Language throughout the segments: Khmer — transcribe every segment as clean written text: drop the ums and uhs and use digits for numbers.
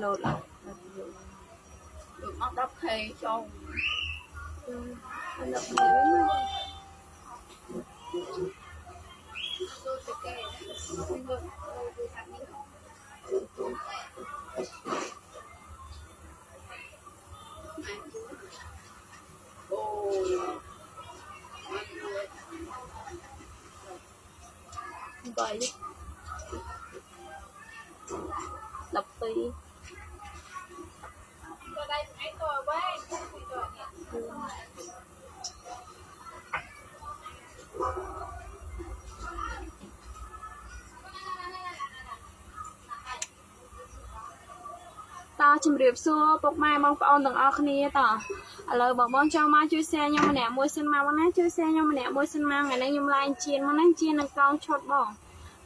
លោតឡើង លោតមក 10K ចុង ដល់10K លោតទៅគេណាលោតលោតថានេះអូ 8 12 ក៏ដៃឯងក៏វែងពីតនេះ តោះជំរាបសួរពុកម៉ែបងប្អូនទាំងអស់គ្នាតោះឥឡូវបងបងចង់មកជួយ share ខ្ញុំម្នាក់មួយសិនមកបងណាជួយ share ខ្ញុំម្នាក់មួយសិនមកថ្ងៃនេះខ្ញុំឡាយជៀនមកណាជៀននឹងកងឈុតបង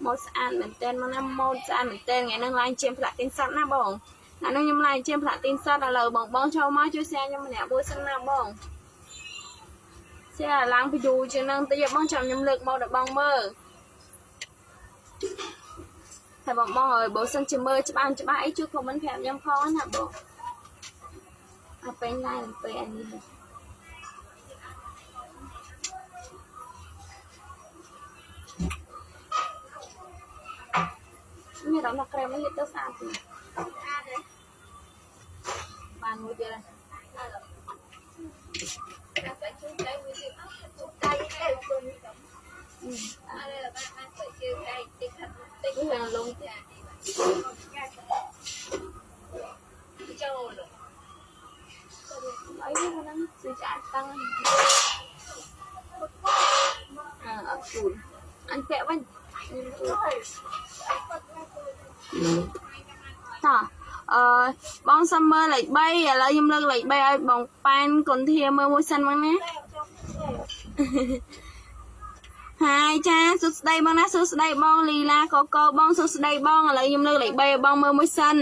ម៉ូតស្អាតមែនតើមកណាម៉ូតស្អាតមែនតើថ្ងៃនេះឡាយជៀនផ្លាក់ទីនសត្វណាបងថ្ងៃនេះខ្ញុំឡាយជៀនផ្លាក់ទីនសត្វឥឡូវបងបងចូលមកជួយ share ខ្ញុំម្នាក់មួយសិនណាបង share ឡើង view ជាងនឹងតិចបងចាំខ្ញុំលើកមកដល់បងមើល ហើយបងបងអើយបើសិនជាមើលច្បាស់ច្បាស់អីជួយ comment ប្រាប់ខ្ញុំផងណាបងអត់ពេញឡាយពេញអានេះមានអារម្មណ៍ថាក្រែមនេះទៅស្អាតទេ ស្អាតទេ បានមួយទៀតហើយ តែស្អីជូនដៃមួយទៀតជូនដៃទៅគុំអរបានបានស្អីជើងដៃតិចខាត់តិច វាលង ចាចូល អីហ្នឹងគឺឆ្អាតតាំងអើអត់ជូនអញពាក់វិញតោះអឺបងសុំមើលលេខ3ឥឡូវខ្ញុំលើកលេខ3ឲ្យបងប៉ែនគុនធាមើលមួយសិនមកណា ហើយចាសួស្តីបងណាសួស្តីបងលីឡាកកបងសួស្តីបងឥឡូវខ្ញុំលើកលេខ3ឲ្យបងមើលមួយសិន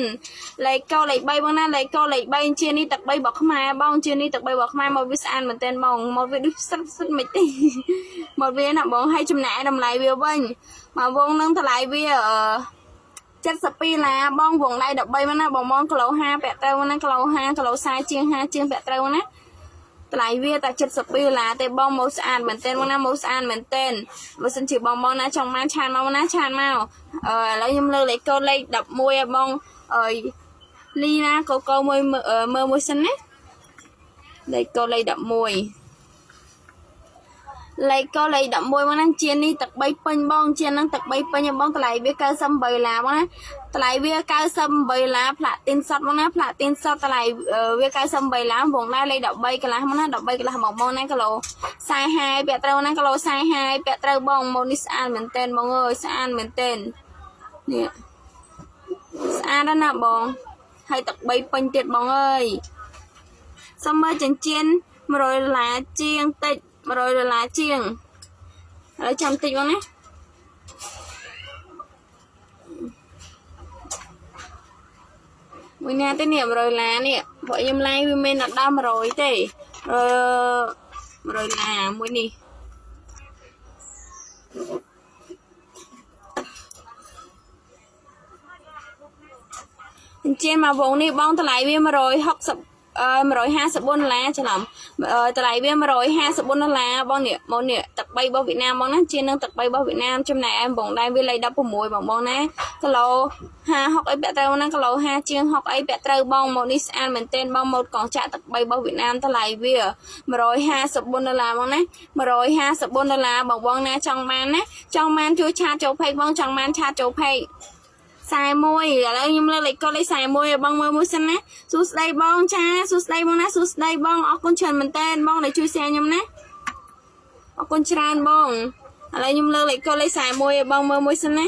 លេខកលេខ3បងណាលេខកលេខ3ជានេះទឹក3របស់ខ្មែរបងជានេះទឹក3របស់ខ្មែរមកវាស្អាតមែនទែនបងមកវាដូចស្រិតស្រិតមិនទេមកវាណាបងឲ្យចំណាយតម្លៃវាវិញមកវងនឹងតម្លៃវាអឺ72ឡាបងវងដៃ13មកណាបងបងគីឡូ5ពាក់ត្រូវណាគីឡូ5គីឡូ40ជាង5ជាងពាក់ត្រូវណា តម្លៃវាតែ72ដុល្លារទេបងមកស្អាតមែនទែនបងណាមកស្អាតមែនទែនបើសិនជាបងបងណាចង់បានឆានមកណាឆានមកអឺឥឡូវខ្ញុំលើកលេខកូដលេខ11ឲ្យបងអើយលីណាកូកូមួយមើលមួយសិនណាលេខកូដលេខ11លេខកូលេខ11មកណាជានេះទឹក3ពេញបងជានឹងទឹក3ពេញបងតម្លៃវា98ដុល្លារបងណាតម្លៃវា98ដុល្លារផ្លាទីនសតបងណាផ្លាទីនសតតម្លៃវា98ដុល្លារវងដែរលេខ13កន្លះមកណា13កន្លះបងបងណាគីឡូ45ពាក់ត្រូវណាគីឡូ45ពាក់ត្រូវបងម៉ូនេះស្អាតមែនទែនបងអើយស្អាតមែនទែននេះស្អាតណាស់ណាបងហើយទឹក3ពេញទៀតបងអើយសុំមើលចិញ្ចៀន100ដុល្លារជាងតិច100ដុល្លារជាងឥឡូវចាំតិចបងណាមួយណាទេនេះ100ដុល្លារនេះព្រោះខ្ញុំឡាយវាមិនដល់100ទេអឺ100ដុល្លារមួយនេះចិញ្ចៀនមកវងនេះបងតម្លៃវា160អឺ154ដុល្លារច្រឡំតម្លៃវា154ដុល្លារបងនេះមកនេះទឹក3របស់វៀតណាមបងណាជានឹងទឹក3របស់វៀតណាមចំណែកឯបងដែរវាលេខ16បងបងណាគីឡូ50 អីពាក់ត្រូវណាគីឡូ50ជាង60អីពាក់ត្រូវបងមកនេះស្អាតមែនទែនបងមកកងចាក់ទឹក3របស់វៀតណាមតម្លៃវា154ដុល្លារបងណា154ដុល្លារបងបងណាចង់បានណាចង់បានជួយឆាតចូលពេកបងចង់បានឆាតចូលពេក41ឥឡូវខ្ញុំលើកលេខកូដលេខ41ឲ្យបងមើលមួយសិនណាសួស្តីបងចាសួស្តីបងណាសួស្តីបងអរគុណច្រើនមែនតើបងដែលជួយ share ខ្ញុំណាអរគុណច្រើនបងឥឡូវខ្ញុំលើកលេខកូដលេខ41ឲ្យបងមើលមួយសិនណា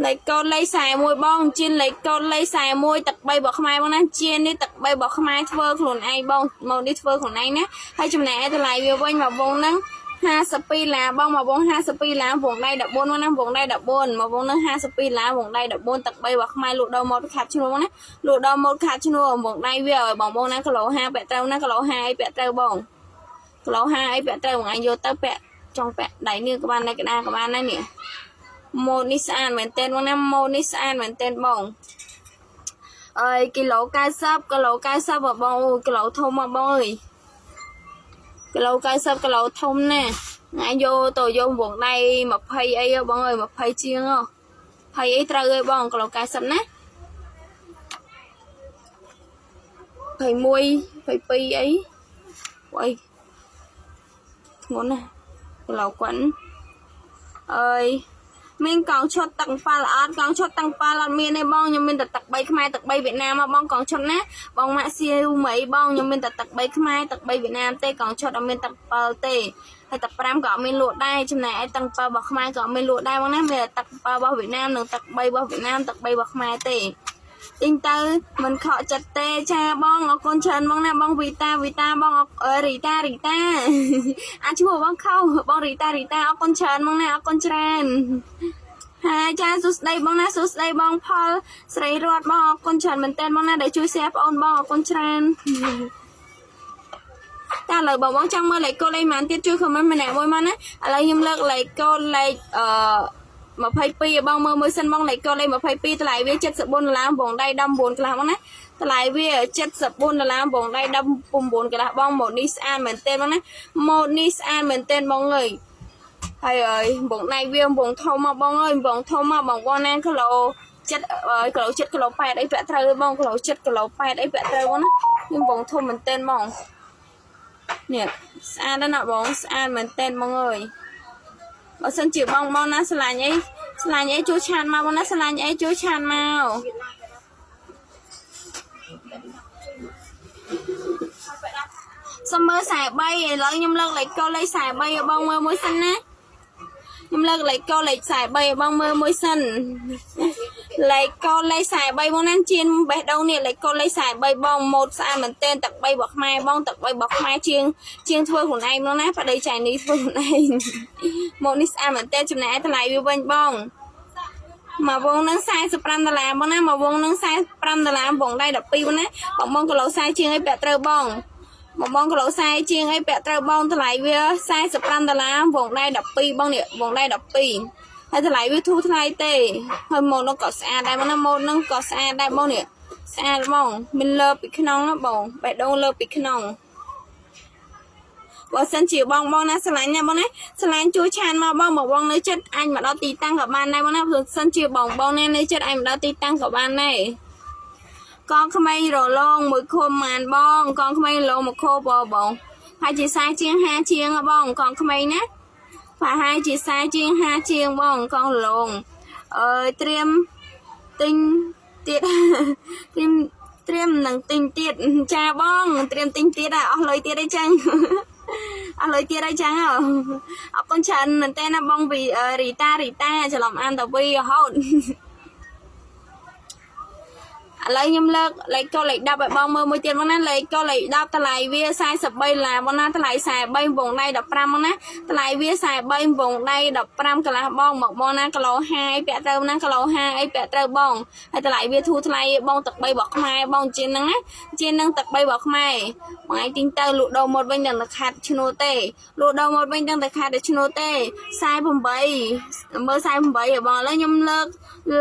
លេខកូដលេខ41បងជាលេខកូដលេខ41ទឹក3របស់ខ្មែរបងណាជានេះទឹក3របស់ខ្មែរធ្វើខ្លួនឯងបងមកនេះធ្វើខ្លួនឯងណាហើយចំណែកឯតម្លៃវាវិញមកវងហ្នឹង52ឡាបងមកវង52ឡាវងដៃ14មកណាវងដៃ14មកវងនឹង52ឡាវងដៃ14ទឹក3របស់ខ្មែរលក់ដល់មកខាត់ឈ្នួលណាលក់ដល់មកខាត់ឈ្នួលវងដៃវាឲ្យបងបងណាគីឡូ5ពាក់ត្រូវណាគីឡូ5អីពាក់ត្រូវបងគីឡូ5អីពាក់ត្រូវបងអញយកទៅពាក់ចង់ពាក់ដៃនេះក៏បានដៃកដាក៏បានដែរនេះម៉ូតនេះស្អាតមែនទែនបងណាម៉ូតនេះស្អាតមែនទែនបង អើយគីឡូ90គីឡូ90បងអូគីឡូធំមកបងអើយគីឡូ90គីឡូធំណាស់ថ្ងៃយកទៅយកវងដៃ20អីបងអើយ20ជាងហ៎20អីត្រូវអើយបងគីឡូ90ណា21 22អីអីធ្ងន់ណាស់គីឡូគាត់អើយមានកងឈុតទឹកប៉ាល់អត់កងឈុតទឹកប៉ាល់អត់មានទេបងខ្ញុំមានតែទឹក3ខ្មែរទឹក3វៀតណាមមកបងកងឈុតណាបងម៉ាក់សៀវមីបងខ្ញុំមានតែទឹក3ខ្មែរទឹក3វៀតណាមទេកងឈុតអត់មានទឹកប៉ាល់ទេហើយទឹក5ក៏អត់មានលក់ដែរចំណែកឯទឹកប៉ាល់របស់ខ្មែរក៏អត់មានលក់ដែរបងណាមានតែទឹកប៉ាល់របស់វៀតណាមនិងទឹក3របស់វៀតណាមទឹក3របស់ខ្មែរទេទិញទៅមិនខកចិត្តទេចាបងអរគុណច្រើនបងណាបងវីតាវីតាបងរីតារីតាអាចឈ្មោះបងខោបងរីតារីតាអរគុណច្រើនបងណាអរគុណច្រើនហើយចាសួស្តីបងណាសួស្តីបងផលស្រីរតបងអរគុណច្រើនមែនតើបងណាដែលជួយ share បងអូនបងអរគុណច្រើនតែឥឡូវបងបងចង់មើលលេខកូដលេខប៉ុន្មានទៀតជួយ comment ម្នាក់មួយមកណាឥឡូវខ្ញុំលើកលេខកូដលេខអឺ22ឲ្យបងមើលមួយសិនបងលេខកូដលេខ22តម្លៃវា74ដុល្លារបងដៃ19កន្លះបងណាតម្លៃវា74ដុល្លារបងដៃ19កន្លះបងម៉ូតនេះស្អាតមែនទែនបងណាម៉ូតនេះស្អាតមែនទែនបងអើយហើយអើយបងដៃវាបងធំមកបងអើយបងធំមកបងបងណាគីឡូ7គីឡូ7គីឡូ8អីពាក់ត្រូវបងគីឡូ7គីឡូ8អីពាក់ត្រូវបងណាខ្ញុំបងធំមែនទែនបងនេះស្អាតណាស់បងស្អាតមែនទែនបងអើយបើសិនជាបងបងណាស្រឡាញ់អីស្រឡាញ់អីជួយ chat មកបងណាស្រឡាញ់អីជួយ chat មកសុំមើល43ឥឡូវខ្ញុំលើកលេខកូដលេខ43ឲ្យបងមើលមួយសិនណាខ្ញុំលើកលេខកូដលេខ43ឲ្យបងមើលមួយសិនលេខកូដលេខ43បងណាជៀនបេះដូងនេះលេខកូដលេខ43បងម៉ូតស្អាតមែនទែនទឹក3របស់ខ្មែរបងទឹក3របស់ខ្មែរជាងជាងធ្វើខ្លួនឯងបងណាប្តីចៃនេះធ្វើខ្លួនឯងម៉ូតនេះស្អាតមែនទែនចំណែកតម្លៃវាវិញបងមួយវងនឹង45ដុល្លារបងណាមួយវងនឹង45ដុល្លារបងដៃ12បងណាបងបងគីឡូ40ជាងអីពាក់ត្រូវបងបងបងគីឡូ40ជាងអីពាក់ត្រូវបងតម្លៃវា45ដុល្លារបងដៃ12បងនេះបងដៃ12ហើយតម្លៃវាធូរថ្លៃទេហើយម៉ូតនោះក៏ស្អាតដែរបងណាម៉ូតនឹងក៏ស្អាតដែរបងនេះស្អាតបងមានលើពីក្នុងណាបងបេះដូងលើពីក្នុងបើសិនជាបងបងណាស្រឡាញ់ណាបងណាស្រឡាញ់ជួយ chat មកបងបងបងនៅចិត្តអញមកដល់ទីតាំងក៏បានដែរបងណាបើសិនជាបងបងណានៅចិត្តអញមកដល់ទីតាំងក៏បានដែរកងក្មេងរលោងមួយខុំម៉ានបងកងក្មេងរលោងមួយខោបងបងហើយជា40ជាង50ជាងបងកងក្មេងណាប្រហែលជា40ជាង50ជាងបងកងរលោងអើយត្រៀមទិញទៀតត្រៀមត្រៀមនឹងទិញទៀតចាបងត្រៀមទិញទៀតអស់លុយទៀតអីចឹងអស់លុយទៀតអីចឹងអរគុណច្រើនមែនតើណាបងពីរីតារីតាច្រឡំអានតាវីរហូតឥឡូវខ្ញុំលើកលេខកូដលេខ10ឲ្យបងមើលមួយទៀតបងណាលេខកូដលេខ10តម្លៃវា43ដុល្លារបងណាតម្លៃ43វងដៃ15បងណាតម្លៃវា43វងដៃ15កន្លះបងមកបងណាគីឡូ50អីពាក់ត្រូវណាគីឡូ50អីពាក់ត្រូវបងហើយតម្លៃវាធូរថ្លៃបងទឹក3របស់ខ្មែរបងជាងហ្នឹងណាជាងហ្នឹងទឹក3របស់ខ្មែរបងឯងទិញទៅលក់ដូរមកវិញដល់តែខាត់ឈ្នួលទេលក់ដូរមកវិញដល់តែខាត់តែឈ្នួលទេ48មើល48ឲ្យបងឥឡូវខ្ញុំលើក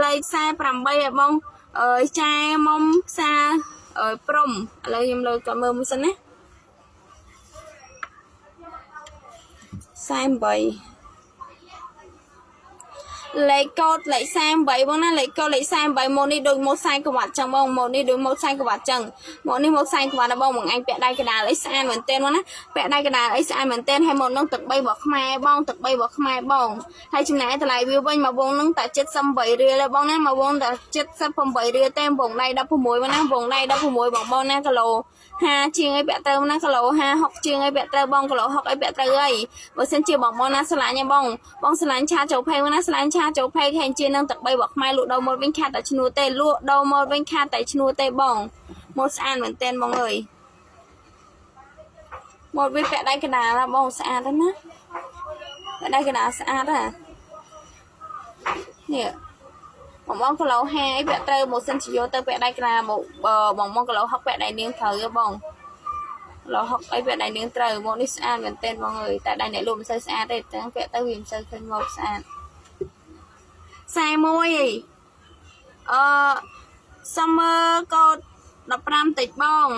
លេខ48ឲ្យបងអើយចែមុំផ្សារអើយព្រំឥឡូវខ្ញុំលើកគាត់មើលមួយសិនណា48លេខកូដលេខ48បងណាលេខកូដលេខ48ម៉ូតនេះដូចម៉ូតខ្សែក្រវ៉ាត់ចឹងបងម៉ូតនេះដូចម៉ូតខ្សែក្រវ៉ាត់ចឹងម៉ូតនេះម៉ូតខ្សែក្រវ៉ាត់បងបងឯងពាក់ដៃកដាលអីស្អាតមែនទែនបងណាពាក់ដៃកដាលអីស្អាតមែនទែនហើយម៉ូតនោះទឹក3របស់ខ្មែរបងទឹក3របស់ខ្មែរបងហើយចំណែកតម្លៃវាវិញមកវងនឹងតែ78រៀលទេបងណាមកវងតែ78រៀលទេវងដៃ16បងណាវងដៃ16បងបងណាគីឡូ50ជាងអីពាក់ត្រូវណាគីឡូ50 60ជាងអីពាក់ត្រូវបងគីឡូ60អីពាក់ត្រូវអីបើសិនជាបងបងណាស្រឡាញ់ឯងបងបងស្រឡាញ់ chat ចូល page បងណាស្រឡាញ់ chat ចូល page ហែងជានឹងទឹក3របស់ខ្មែរលក់ដូរមកវិញខាតតែឈ្នួលទេលក់ដូរមកវិញខាតតែឈ្នួលទេបងមកស្អាតមែនទែនបងអើយមកវាពាក់ដៃកណ្ដាលបងស្អាតណាស់ពាក់ដៃកណ្ដាលស្អាតហ่ะនេះបងបងគីឡូ50អីពាក់ត្រូវមកសិនជាយកទៅពាក់ដៃកណ្ដាលមកបងបងគីឡូ60ពាក់ដៃនាងត្រូវបងគីឡូ60អីពាក់ដៃនាងត្រូវមកនេះស្អាតមែនទែនបងអើយតែដៃអ្នកលក់មិនសូវស្អាតទេតែពាក់ទៅវាមិនសូវឃើញមកស្អាត41អីអឺ សុំមើលកូដ15តិចបង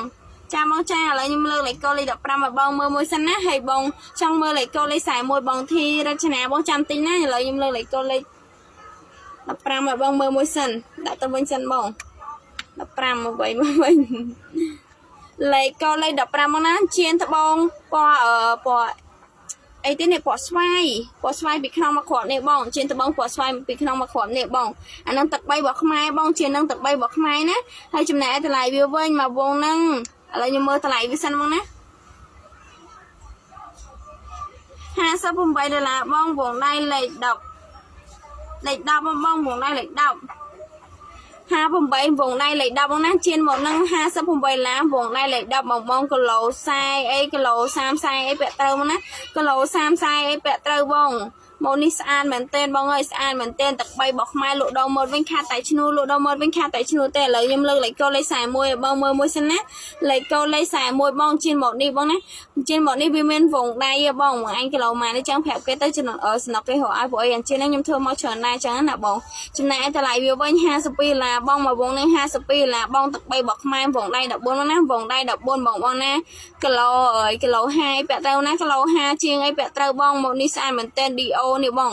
ចាបងចាឥឡូវខ្ញុំលើកលេខកូដលេខ15ឲ្យបងមើលមួយសិនណាហើយបងចង់មើលលេខកូដលេខ41បងធីរចនាបងចាំតិចណាឥឡូវខ្ញុំលើកលេខកូដលេខ15ឲ្យបងមើលមួយសិនដាក់ទៅវិញសិនបង15មកវិញមកវិញលេខកូដលេខ15មកណាជៀនត្បូងពណ៌អឺពណ៌អីទេនេះពណ៌ស្វាយពណ៌ស្វាយពីក្នុងមកគ្រាប់នេះបងជៀនត្បូងពណ៌ស្វាយពីក្នុងមកគ្រាប់នេះបងអានឹងទឹកបីរបស់ខ្មែរបងជៀននឹងទឹកបីរបស់ខ្មែរណាហើយចំណែកឯតម្លៃវាវិញមកវងហ្នឹងឥឡូវខ្ញុំមើលតម្លៃវាសិនបងណា58ដុល្លារបងវងដៃលេខ10លេខ10បងបងវងដៃលេខ10 58វងដៃលេខ10បងណាជៀនមកនឹង58ដុល្លារវងដៃលេខ10បងបងគីឡូ40អីគីឡូ30 40អីពាក់ត្រូវមកណាគីឡូ30 40អីពាក់ត្រូវបងមកនេះស្អាតមែនទែនបងអើយស្អាតមែនទែនទឹកបីរបស់ខ្មែរលក់ដងម៉ូតវិញខាតតែឈ្នួលលក់ដងម៉ូតវិញខាតតែឈ្នួលទេឥឡូវខ្ញុំលើកលេខកូដលេខ41ឲ្យបងមើលមួយសិនណាលេខកូដលេខ41បងជៀនមកនេះបងណាជៀនមកនេះវាមានវងដៃបងបងអញគីឡូម៉ានេះចឹងប្រាប់គេទៅចំណសំណុកគេរកឲ្យព្រោះអីអញ្ចឹងខ្ញុំធ្វើមកច្រើនដែរចឹងណាបងចំណែកឯតម្លៃវាវិញ52ដុល្លារបងមកវងនេះ52ដុល្លារបងទឹកបីរបស់ខ្មែរវងដៃ14បងណាវងដៃ14បងបងណាគីឡូអើយគីឡូ50ពាក់ត្រូវណាគីឡូ5ជាងអីពាក់ត្រូវបងមកនេះស្អាតមែនទែន DO នេះបង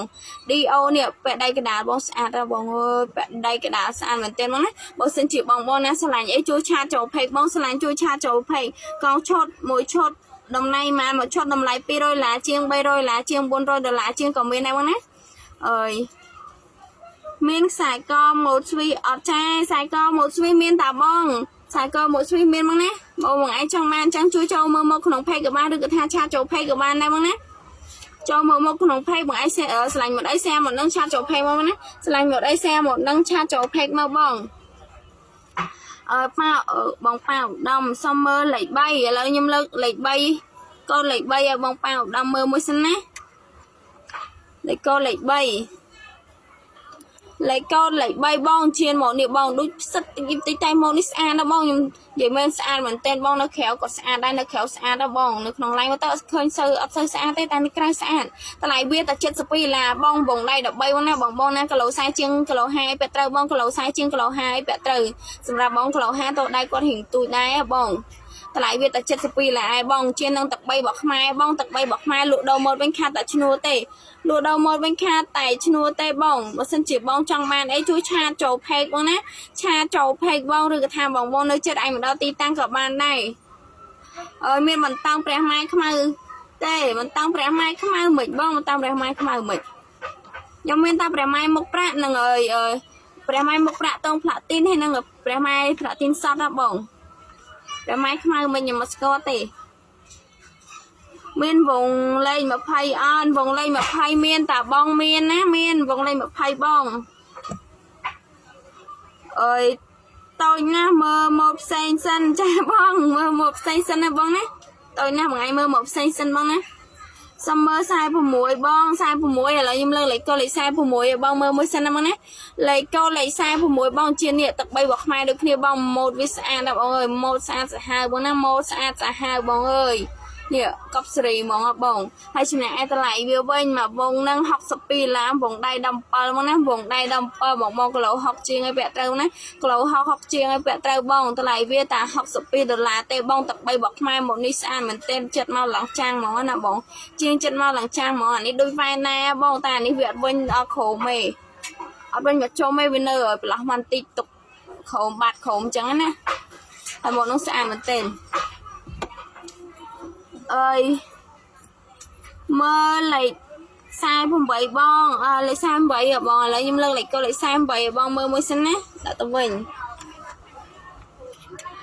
DO នេះពាក់ដៃកដាលបងស្អាតណាស់បងអើយពាក់ដៃកដាលស្អាតមែនទែនបងណាបើសិនជាបងបងណាស្រឡាញ់អីជួយ chat ចូល page បងស្រឡាញ់ជួយ chat ចូល page កងឈុតមួយឈុតតម្លៃម៉ានមួយឈុតតម្លៃ200ដុល្លារជាង300ដុល្លារជាង400ដុល្លារជាងក៏មានដែរបងណាអើយមានខ្សែកម៉ូតស្វីអត់ចាខ្សែកម៉ូតស្វីមានតាបងខ្សែកម៉ូតស្វីមានបងណាបងបងឯងចង់បានចឹងជួយចូលមើលមកក្នុង page ក៏បានឬក៏ថា chat ចូល page ក៏បានដែរបងណាចូលមើលមកក្នុង page បងឯងស្រឡាញ់មកអី share មកនឹង chat ចូល page មកណាស្រឡាញ់មកអី share មកនឹង chat ចូល page មកបងអើប៉ាបងប៉ាឧត្តមសុំមើលលេខ3ឥឡូវខ្ញុំលើកលេខ3កូនលេខ3ឲ្យបងប៉ាឧត្តមមើលមួយសិនណាលេខកូនលេខ3លេខកូនលេខ3បងជៀនមកនេះបងដូចផ្សិតតិចតិចតែមកនេះស្អាតណាស់បងខ្ញុំនិយាយមែនស្អាតមែនទែនបងនៅក្រៅក៏ស្អាតដែរនៅក្រៅស្អាតដែរបងនៅក្នុង line មកទៅអត់ឃើញសូវអត់សូវស្អាតទេតែនៅក្រៅស្អាតតម្លៃវាតែ72ដុល្លារបងបងដៃ13បងណាបងបងណាគីឡូ40ជាងគីឡូ50ពាក់ត្រូវបងគីឡូ40ជាងគីឡូ50ពាក់ត្រូវសម្រាប់បងគីឡូ50ទៅដៃគាត់រៀងទូចដែរបងតម្លៃវាតែ72ដុល្លារឯងបងជាងនឹងទឹកបីរបស់ខ្មែរបងទឹកបីរបស់ខ្មែរលក់ដូរម៉ូតវិញខាតតែឈ្នួលទេលក់ដូរម៉ូតវិញខាតតែឈ្នួលទេបងបើសិនជាបងចង់បានអីជួយ chat ចូល page បងណា chat ចូល page បងឬក៏ថាបងបងនៅចិត្តឯងមកដល់ទីតាំងក៏បានដែរអើយមានបន្តោងព្រះម៉ែខ្មៅទេបន្តោងព្រះម៉ែខ្មៅមិនបងបន្តោងព្រះម៉ែខ្មៅមិនខ្ញុំមានតែព្រះម៉ែមុខប្រាក់នឹងអើយអើយព្រះម៉ែមុខប្រាក់តងផ្លាទីនហើយនឹងព្រះម៉ែផ្លាទីនសតណាបងព្រះម៉ែខ្មៅមិនខ្ញុំមកស្គាល់ទេមានវងលេខ20អនវងលេខ20មានតាបងមានណាមានវងលេខ20បងអើយតូចណាស់មើលមកផ្សេងសិនចាបងមើលមកផ្សេងសិនណាបងណាតូចណាស់មួយថ្ងៃមើលមកផ្សេងសិនបងណាសុំមើល46បង46ឥឡូវខ្ញុំលើកលេខកូដលេខ46ឲ្យបងមើលមួយសិនណាបងណាលេខកូដលេខ46បងជានេះទឹកបីរបស់ខ្មែរដូចគ្នាបងម៉ូតវាស្អាតណាស់បងអើយម៉ូតស្អាតសាហាវបងណាម៉ូតស្អាតសាហាវបងអើយនេះកប់សេរីហ្មងហ៎បងហើយចំណែកឯតម្លៃវាវិញមកវងនឹង62ឡាវងដៃ17មកណាវងដៃ17បងមកគីឡូ60ជាងឲ្យពាក់ត្រូវណាគីឡូ60 60ជាងឲ្យពាក់ត្រូវបងតម្លៃវាតា62ដុល្លារទេបងទឹកបីរបស់ខ្មែរមកនេះស្អាតមែនទែនចិត្តមកឡើងចាំងហ្មងណាបងជាងចិត្តមកឡើងចាំងហ្មងអានេះដូចវ៉ែណាបងតែអានេះវាអត់វិញដល់ក្រោមទេអត់វិញមកជុំទេវានៅឲ្យប្រឡោះមកបន្តិចទុកក្រោមបាត់ក្រោមអញ្ចឹងណាហើយមកនោះស្អាតមែនទែនអើយមើលលេខ48បងអើលេខ48ហ៎បងឥឡូវខ្ញុំលើកលេខកូដលេខ48ឲ្យបងមើលមួយសិនណាដាក់ទៅវិញ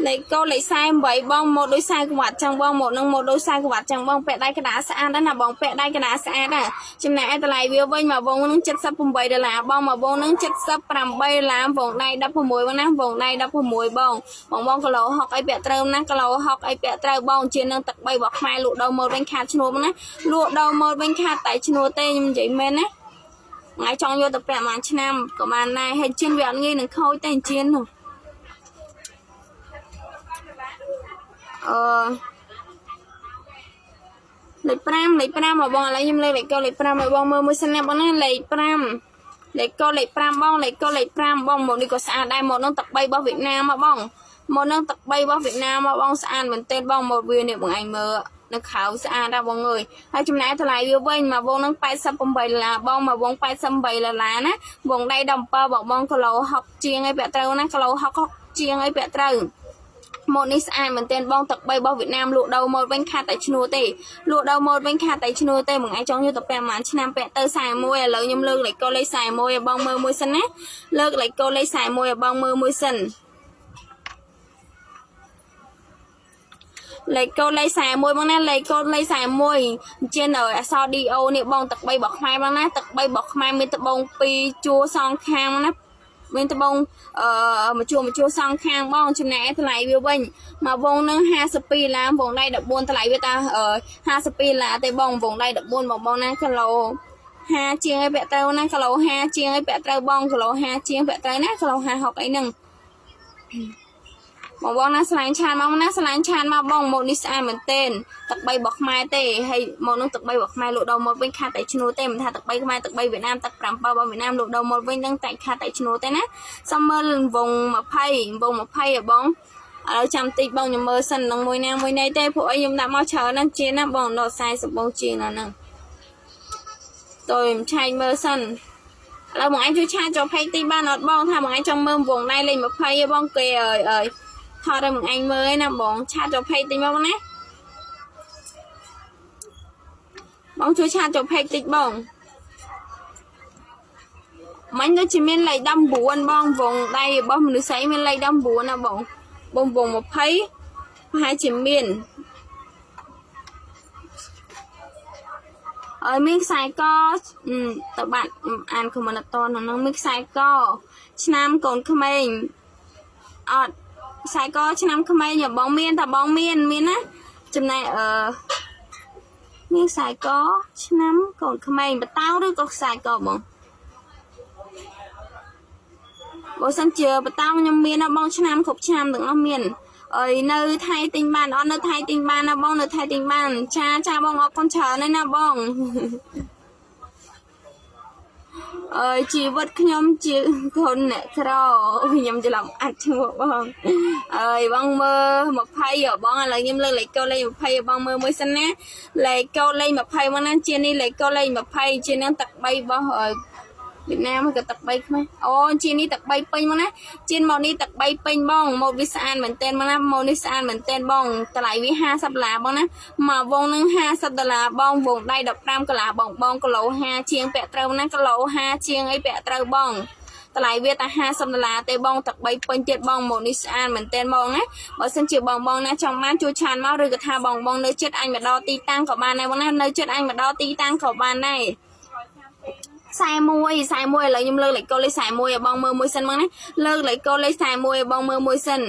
លេខកូដលេខ48បងមកដូចខ្សែក្វាត់ចឹងបងមកនឹងមកដូចខ្សែក្វាត់ចឹងបងពាក់ដៃកណ្ដាលស្អាតណាស់ណាបងពាក់ដៃកណ្ដាលស្អាតណាចំណែកឯតម្លៃវាវិញមកវងនឹង78ដុល្លារបងមកវងនឹង78ដុល្លារវងដៃ16បងណាវងដៃ16បងបងបងគីឡូ60អីពាក់ត្រូវណាគីឡូ60អីពាក់ត្រូវបងជានឹងទឹកបីរបស់ខ្មែរលក់ដូរម៉ូតវិញខាតឈ្នួលបងណាលក់ដូរម៉ូតវិញខាតតែឈ្នួលទេខ្ញុំនិយាយមែនណាថ្ងៃចង់យកទៅពាក់មួយឆ្នាំក៏បានដែរហើយជៀនវាអត់ងាយនឹងខូចទេជៀននោះអឺលេខ5លេខ5មកបងឥឡូវខ្ញុំលេខលេខកូដលេខ5ឲ្យបងមើលមួយសិនណាបងណាលេខ5 លេខកូដលេខ5បងលេខកូដលេខ5បងមកនេះក៏ស្អាតដែរមកនឹងទឹក3របស់វៀតណាមមកបងមកនឹងទឹក3របស់វៀតណាមមកបងស្អាតមែនទែនបងមកវានេះបងឯងមើលនៅក្រៅស្អាតដែរបងអើយហើយចំណែកតម្លៃវាវិញមកវងនឹង88ដុល្លារបងមកវង88ដុល្លារណាវងដៃ17បងបងគីឡូ60ជាងឯងពាក់ត្រូវណាគីឡូ60ជាងឯងពាក់ត្រូវម៉ូតនេះស្អាតមែនទែនបងទឹក3របស់វៀតណាមលក់ដូរម៉ូតវិញខាតតែឈ្នួលទេលក់ដូរម៉ូតវិញខាតតែឈ្នួលទេមួយថ្ងៃចង់យកទៅពាក់ប្រហែលឆ្នាំពាក់ទៅ41ឥឡូវខ្ញុំលើកលេខកូដលេខ41ឲ្យបងមើលមួយសិនណាលើកលេខកូដលេខ41ឲ្យបងមើលមួយសិនលេខកូដលេខ41បងណាលេខកូដលេខ41ជានៅអក្សរ DO នេះបងទឹក3របស់ខ្មែរបងណាទឹក3របស់ខ្មែរមានត្បូង2ជួរសងខាងបងណាមានត្បូងអឺមួយជួរមួយជួរសងខាងបងចំណែកថ្លៃវាវិញមកវងនឹង52ឡាវងដៃ14ថ្លៃវាតា52ឡាទេបងវងដៃ14បងបងណាគីឡូ50ជាងឯពាក់ត្រូវណាគីឡូ50ជាងឯពាក់ត្រូវបងគីឡូ50ជាងពាក់ត្រូវណាគីឡូ56អីហ្នឹងបងបងណាស្លាញ់ឆានមកណាស្លាញ់ឆានមកបងម៉ូតនេះស្អាតមែនទែនទឹក3របស់ខ្មែរទេហើយម៉ូតនោះទឹក3របស់ខ្មែរលក់ដូរម៉ូតវិញខាតតែឈ្នួលទេមិនថាទឹក3ខ្មែរទឹក3វៀតណាមទឹក7របស់វៀតណាមលក់ដូរម៉ូតវិញនឹងតែខាតតែឈ្នួលទេណាសុំមើលវង20វង20ហ៎បងឥឡូវចាំតិចបងខ្ញុំមើលសិននឹងមួយណាមួយណីទេព្រោះអីខ្ញុំដាក់មកច្រើនណាស់ជាងណាបងដល់40បងជាងណាហ្នឹងតើខ្ញុំឆែកមើលសិនឥឡូវបងឯងជួយ chat ចូល page ទីបានអត់បងថាបងឯងចង់មើលវងដៃលេខ20ហ៎បងគេអើយអើយថតឲ្យបងឯងមើលឯណាបង chat ចូល page តិចមកណាបងជួយ chat ចូល page តិចបងមិញដូចជាមានលេខ19បងវងដៃរបស់មនុស្សស្រីមានលេខ19ណាបងបងវង20ប្រហែលជាមានអើយមានខ្សែកទៅបាត់អាន comment អត់តហ្នឹងមានខ្សែកឆ្នាំកូនក្មេងអត់ខ្សែកឆ្នាំក្មេងបងមានតែបងមានមានណាចំណែកអឺមានខ្សែកឆ្នាំកូនក្មេងបតោឬក៏ខ្សែកបងបើសិនជាបតោខ្ញុំមានណាបងឆ្នាំគ្រប់ឆ្នាំទាំងអស់មានអើយនៅថៃទិញបានអត់នៅថៃទិញបានណាបងនៅថៃទិញបានចាចាបងអរគុណច្រើនណាស់ណាបងអើយជីវិតខ្ញុំជាកូនអ្នកក្រខ្ញុំច្រឡំអាចឈ្មោះបងអើយបងមើល20បងឥឡូវខ្ញុំលើកលេខកូដលេខ20បងមើលមួយសិនណាលេខកូដលេខ20មកណាជានេះលេខកូដលេខ20ជានឹងទឹក3របស់វៀតណាមក៏ទឹក3ខ្មែរអូជានេះទឹក3ពេញមកណាជាមកនេះទឹក3ពេញបងមកវាស្អាតមែនទែនមកណាមកនេះស្អាតមែនទែនបងតម្លៃវា50ដុល្លារបងណាមកវងនឹង50ដុល្លារបងវងដៃ15កន្លះបងបងគីឡូ5ជាងពាក់ត្រូវណាគីឡូ5ជាងអីពាក់ត្រូវបងតម្លៃវាតែ50ដុល្លារទេបងទឹក3ពេញទៀតបងមកនេះស្អាតមែនទែនបងណាបើសិនជាបងបងណាចង់បានជួយ chat មកឬក៏ថាបងបងនៅចិត្តអញមកដល់ទីតាំងក៏បានដែរបងណានៅចិត្តអញមកដល់ទីតាំងក៏បានដែរ41 41ឥឡូវខ្ញុំលើកលេខកូដលេខ41ឲ្យបងមើលមួយសិនមកណាលើកលេខកូដលេខ41ឲ្យបងមើលមួយសិន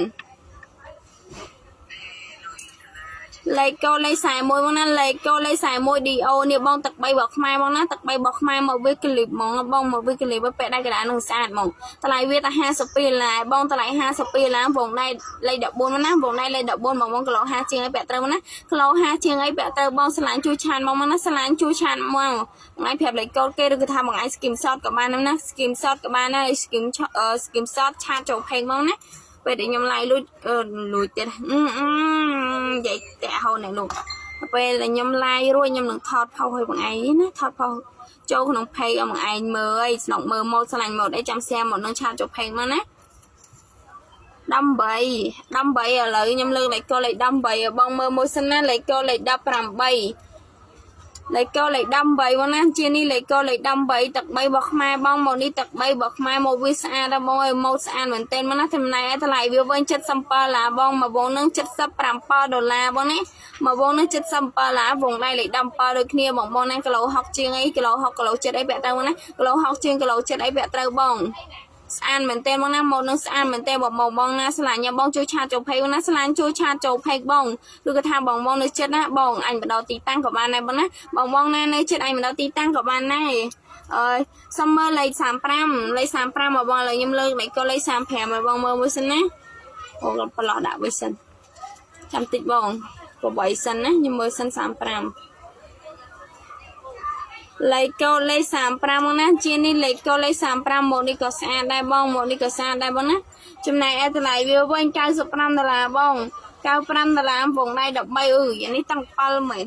លេខកូដលេខ41មកណាលេខកូដលេខ41 DO នេះបងទឹក3របស់ខ្មែរបងណាទឹក3របស់ខ្មែរមកវាក្លីបហ្មងបងមកវាក្លីបពាក់ដៃកណ្ដាលនឹងស្អាតហ្មងតម្លៃវាតែ52ដុល្លារបងតម្លៃ52ដុល្លារបងដៃលេខ14មកណាបងដៃលេខ14បងបងគីឡូ5ជាងអីពាក់ត្រូវណាគីឡូ5ជាងអីពាក់ត្រូវបងស្រឡាញ់ជួយ chat មកណាស្រឡាញ់ជួយ chat មកបងឯងប្រាប់លេខកូដគេឬក៏ថាបងឯង screenshot ក៏បានដែរណា screenshot ក៏បានដែរ screenshot chat ចូល page មកណាពេលដែលខ្ញុំ live លួចលួចទៀតនិយាយតាក់ហូនអ្នកលោកពេលដែលខ្ញុំ live រួចខ្ញុំនឹងថតផុសឲ្យបងឯងណាថតផុសចូលក្នុង page ឲ្យបងឯងមើលអីស្នុកមើលម៉ូតស្លាញ់ម៉ូតអីចាំ share មកនឹង chat ចូល page មកណា18 18ឥឡូវខ្ញុំលើកលេខកូដលេខ18ឲ្យបងមើលមួយសិនណាលេខកូដលេខ18លេខកូដលេខ18បងណាជានេះលេខកូដលេខ18ទឹក3របស់ខ្មែរបងមកនេះទឹក3របស់ខ្មែរមកវាស្អាតដល់បងអើយមកស្អាតមែនទែនមកណាចំណែកតម្លៃវាវិញ77ដុល្លារបងមកវងនឹង77ដុល្លារបងណាមកវងនឹង77ដុល្លារវងដៃលេខ17ដូចគ្នាបងបងណាគីឡូ60ជាងអីគីឡូ60គីឡូ7អីពាក់ត្រូវណាគីឡូ60ជាងគីឡូ7អីពាក់ត្រូវបងស្អាតមែនទែនបងណាមកនឹងស្អាតមែនទែនបងបងបងណាស្លាញ់បងជួយ chat ចូល page បងណាស្លាញ់ជួយ chat ចូល page បងឬក៏ថាបងបងនៅចិត្តណាបងអញបដោទីតាំងក៏បានដែរបងណាបងបងណានៅចិត្តអញបដោទីតាំងក៏បានដែរអើយសុំមើលលេខ35លេខ35មកបងឥឡូវខ្ញុំលើកលេខកូដលេខ35ឲ្យបងមើលមួយសិនណាអូប្រឡោះដាក់វិញសិនចាំតិចបង8សិនណាខ្ញុំមើលសិន35 លេខកូដលេខ35មកណាជានេះលេខកូដលេខ35មកនេះក៏ស្អាតដែរបងមកនេះក៏ស្អាតដែរបងណាចំណែកឯតម្លៃវាវិញ95ដុល្លារបង95ដុល្លារវងដៃ13អឺយ៉ាងនេះតាំង7មែន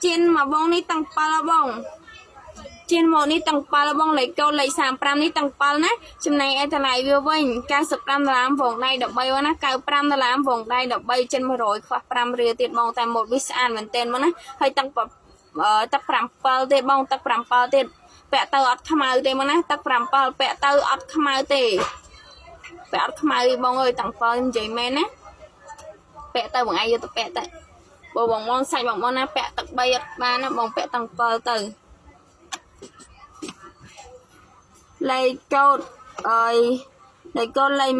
ជិនមកបងនេះតាំង7បងជិនមកនេះតាំង7បងលេខកូដលេខ35នេះតាំង7ណាចំណែកឯតម្លៃវាវិញ95ដុល្លារវងដៃ13បងណា95ដុល្លារវងដៃ13ចិន100ខ្វះ5រៀលទៀតបងតែម៉ូតវាស្អាតមែនទែនបងណាហើយតាំងទឹក7ទៀតបងទឹក7ទៀតពាក់ទៅអត់ខ្មៅទេបងណាទឹក7ពាក់ទៅអត់ខ្មៅទេពាក់អត់ខ្មៅបងអើយតាំង7និយាយមែនណាពាក់ទៅបងឯងយកទៅពាក់ទៅបើបងបងសាច់បងបងណាពាក់ទឹក3អត់បានណាបងពាក់តាំង7ទៅលេខកូដអើយលេខកូដលេខ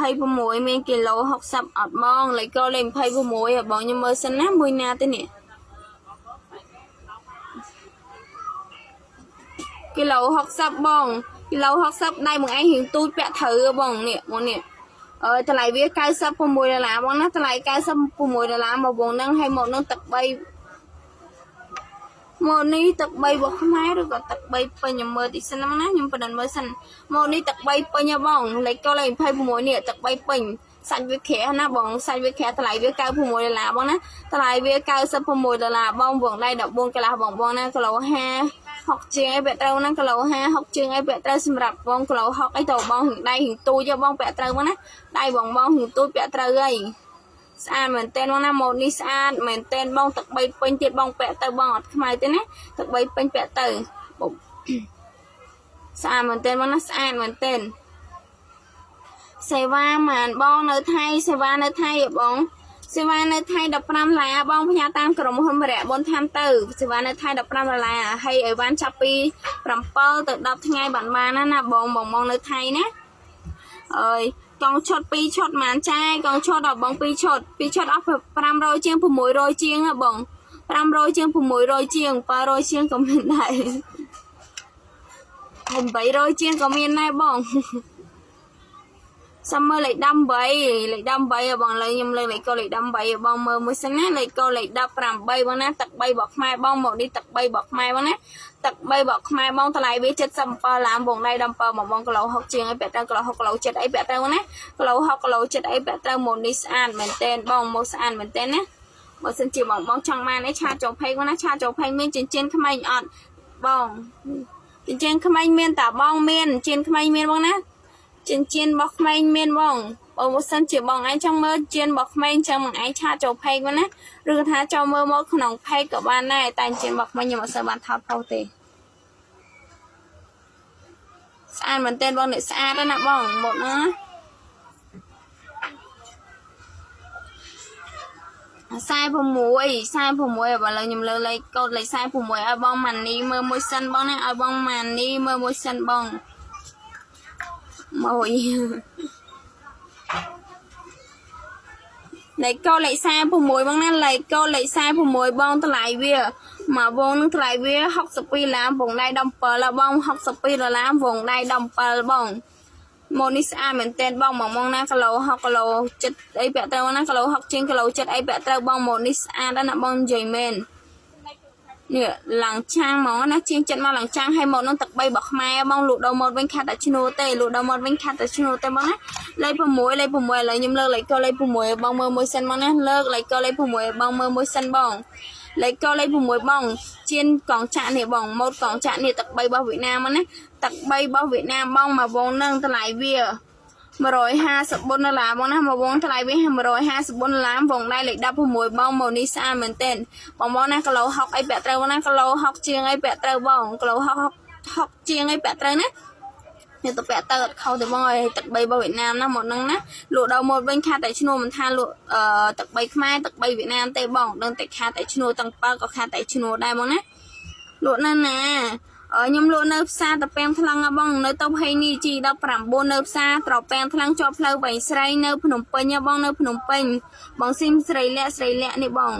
26មានគីឡូ60អត់បងលេខកូដលេខ26បងខ្ញុំមើលសិនណាមួយណាទេនេះគីឡូ60បងគីឡូ60ដៃបងឯងរៀងទូចពាក់ត្រូវបងនេះបងនេះអើតម្លៃវា96ដុល្លារបងណាតម្លៃ96ដុល្លារមកវងហ្នឹងហើយមកនឹងទឹក3មកនេះទឹក3របស់ខ្មែរឬក៏ទឹក3ពេញខ្ញុំមើលតិចសិនណាខ្ញុំបណ្ដឹងមើលសិនមកនេះទឹក3ពេញហ៎បងលេខកូលេខ26នេះទឹក3ពេញសាច់វាក្រាស់ណាបងសាច់វាក្រាស់តម្លៃវា96ដុល្លារបងណាតម្លៃវា96ដុល្លារបងវងដៃ14កន្លះបងបងណាគីឡូ5 6ជាងអីពាក់ត្រូវណាគីឡូ5 6ជាងអីពាក់ត្រូវសម្រាប់បងគីឡូ6អីទៅបងហឹងដៃហឹងទូចបងពាក់ត្រូវបងណាដៃបងបងហឹងទូចពាក់ត្រូវអីស្អាតមែនតើបងណាម៉ូតនេះស្អាតមែនតើបងទឹក3ពេញទៀតបងពាក់ទៅបងអត់ខ្មៅទេណាទឹក3ពេញពាក់ទៅបងស្អាតមែនតើបងណាស្អាតមែនតើសេវាម៉ានបងនៅថៃសេវានៅថៃហ៎បងសេវានៅថៃ15ដុល្លារបងផ្ញើតាមក្រុមហ៊ុនវរៈបុនថាមទៅសេវានៅថៃ15ដុល្លារហើយអីវ៉ាន់ចាប់ពី7ទៅ10ថ្ងៃបានបានណាណាបងបងបងនៅថៃណាអើយកង់ឈុត2ឈុតម៉ានចាយកង់ឈុតដល់បង2ឈុត2ឈុតអស់500ជាង600ជាងហ៎បង500ជាង600ជាង700ជាងក៏មានដែរ800ជាងក៏មានដែរបងសុំមើលលេខ18លេខ18បងលើខ្ញុំលើលេខកូលេខ18បងមើលមួយសិនណាលេខកូលេខ18បងណាទឹក3របស់ខ្មែរបងមកនេះទឹក3របស់ខ្មែរបងណាទឹក3របស់ខ្មែរបងតម្លៃវា77ឡានបងដៃ17បងបងគីឡូ6ជាងអីពាក់ត្រូវគីឡូ6គីឡូ7អីពាក់ត្រូវណាគីឡូ6គីឡូ7អីពាក់ត្រូវមកនេះស្អាតមែនទែនបងមកស្អាតមែនទែនណាបើសិនជាបងបងចង់បានអីឆាតចូល page បងណាឆាតចូល page មានចិញ្ចៀនក្មេងអត់បងចិញ្ចៀនក្មេងមានតាបងមានចិញ្ចៀនក្មេងមានបងណាចិញ្ចៀនរបស់ក្មេងមានបងបើសិនជាបងឯងចង់មើលជៀនរបស់ក្មេងចឹងបងឯងឆាតចូល page មកណាឬក៏ថាចូលមើលមកក្នុង page ក៏បានដែរតែជៀនរបស់ក្មេងខ្ញុំអត់សូវបានថតផុសទេស្អាតមែនទែនបងនេះស្អាតណាស់បងមកណា46 46ឥឡូវខ្ញុំលើកលេខកូដលេខ46ឲ្យបងម៉ានីមើលមួយសិនបងណាឲ្យបងម៉ានីមើលមួយសិនបងមួយលេខកូដលេខ46បងណាលេខកូដលេខ46បងតម្លៃវាមកវងនឹងតម្លៃវា62ដុល្លារវងដៃ17បង62ដុល្លារវងដៃ17បងមកនេះស្អាតមែនទែនបងបងណាគីឡូ6គីឡូ7អីពាក់ត្រូវណាគីឡូ6ជាងគីឡូ7អីពាក់ត្រូវបងមកនេះស្អាតណាស់បងនិយាយមែននេះឡើងឆាងហ្មងណាជាងចិត្តមកឡើងឆាងហើយមកនឹងទឹក3របស់ខ្មែរបងលក់ដល់មកវិញខាត់តែឈ្នួលទេលក់ដល់មកវិញខាត់តែឈ្នួលទេបងណាលេខ6លេខ6ឥឡូវខ្ញុំលើកលេខកលេខ6បងមើលមួយសិនបងណាលើកលេខកលេខ6បងមើលមួយសិនបងលេខកលេខ6បងជៀនកងចាក់នេះបងម៉ូតកងចាក់នេះទឹក3របស់វៀតណាមណាទឹក3របស់វៀតណាមបងមកវងនឹងតម្លៃវា154ដុល្លារបងណាមកវងថ្លៃវា154ដុល្លារវងដៃលេខ16បងមកនេះស្អាតមែនទែនបងបងណាគីឡូ6អីពាក់ត្រូវបងណាគីឡូ6ជាងអីពាក់ត្រូវបងគីឡូ6 6ជាងអីពាក់ត្រូវណានេះទៅពាក់ទៅអត់ខុសទេបងអើយទឹក3របស់វៀតណាមណាមកហ្នឹងណាលក់ដល់មកវិញខាតតែឈ្នួលមិនថាលក់អឺទឹក3ខ្មែរទឹក3វៀតណាមទេបងដឹងតែខាតតែឈ្នួលទាំង7ក៏ខាតតែឈ្នួលដែរបងណាលក់នៅណាខ្ញុំលក់នៅផ្សារត្រពាំងថ្លឹងបងនៅតូបហេនី G19 នៅផ្សារត្រពាំងថ្លឹងជាប់ផ្លូវវែងស្រីនៅភ្នំពេញបងនៅភ្នំពេញបងស៊ីមស្រីលាក់ស្រីលាក់នេះបង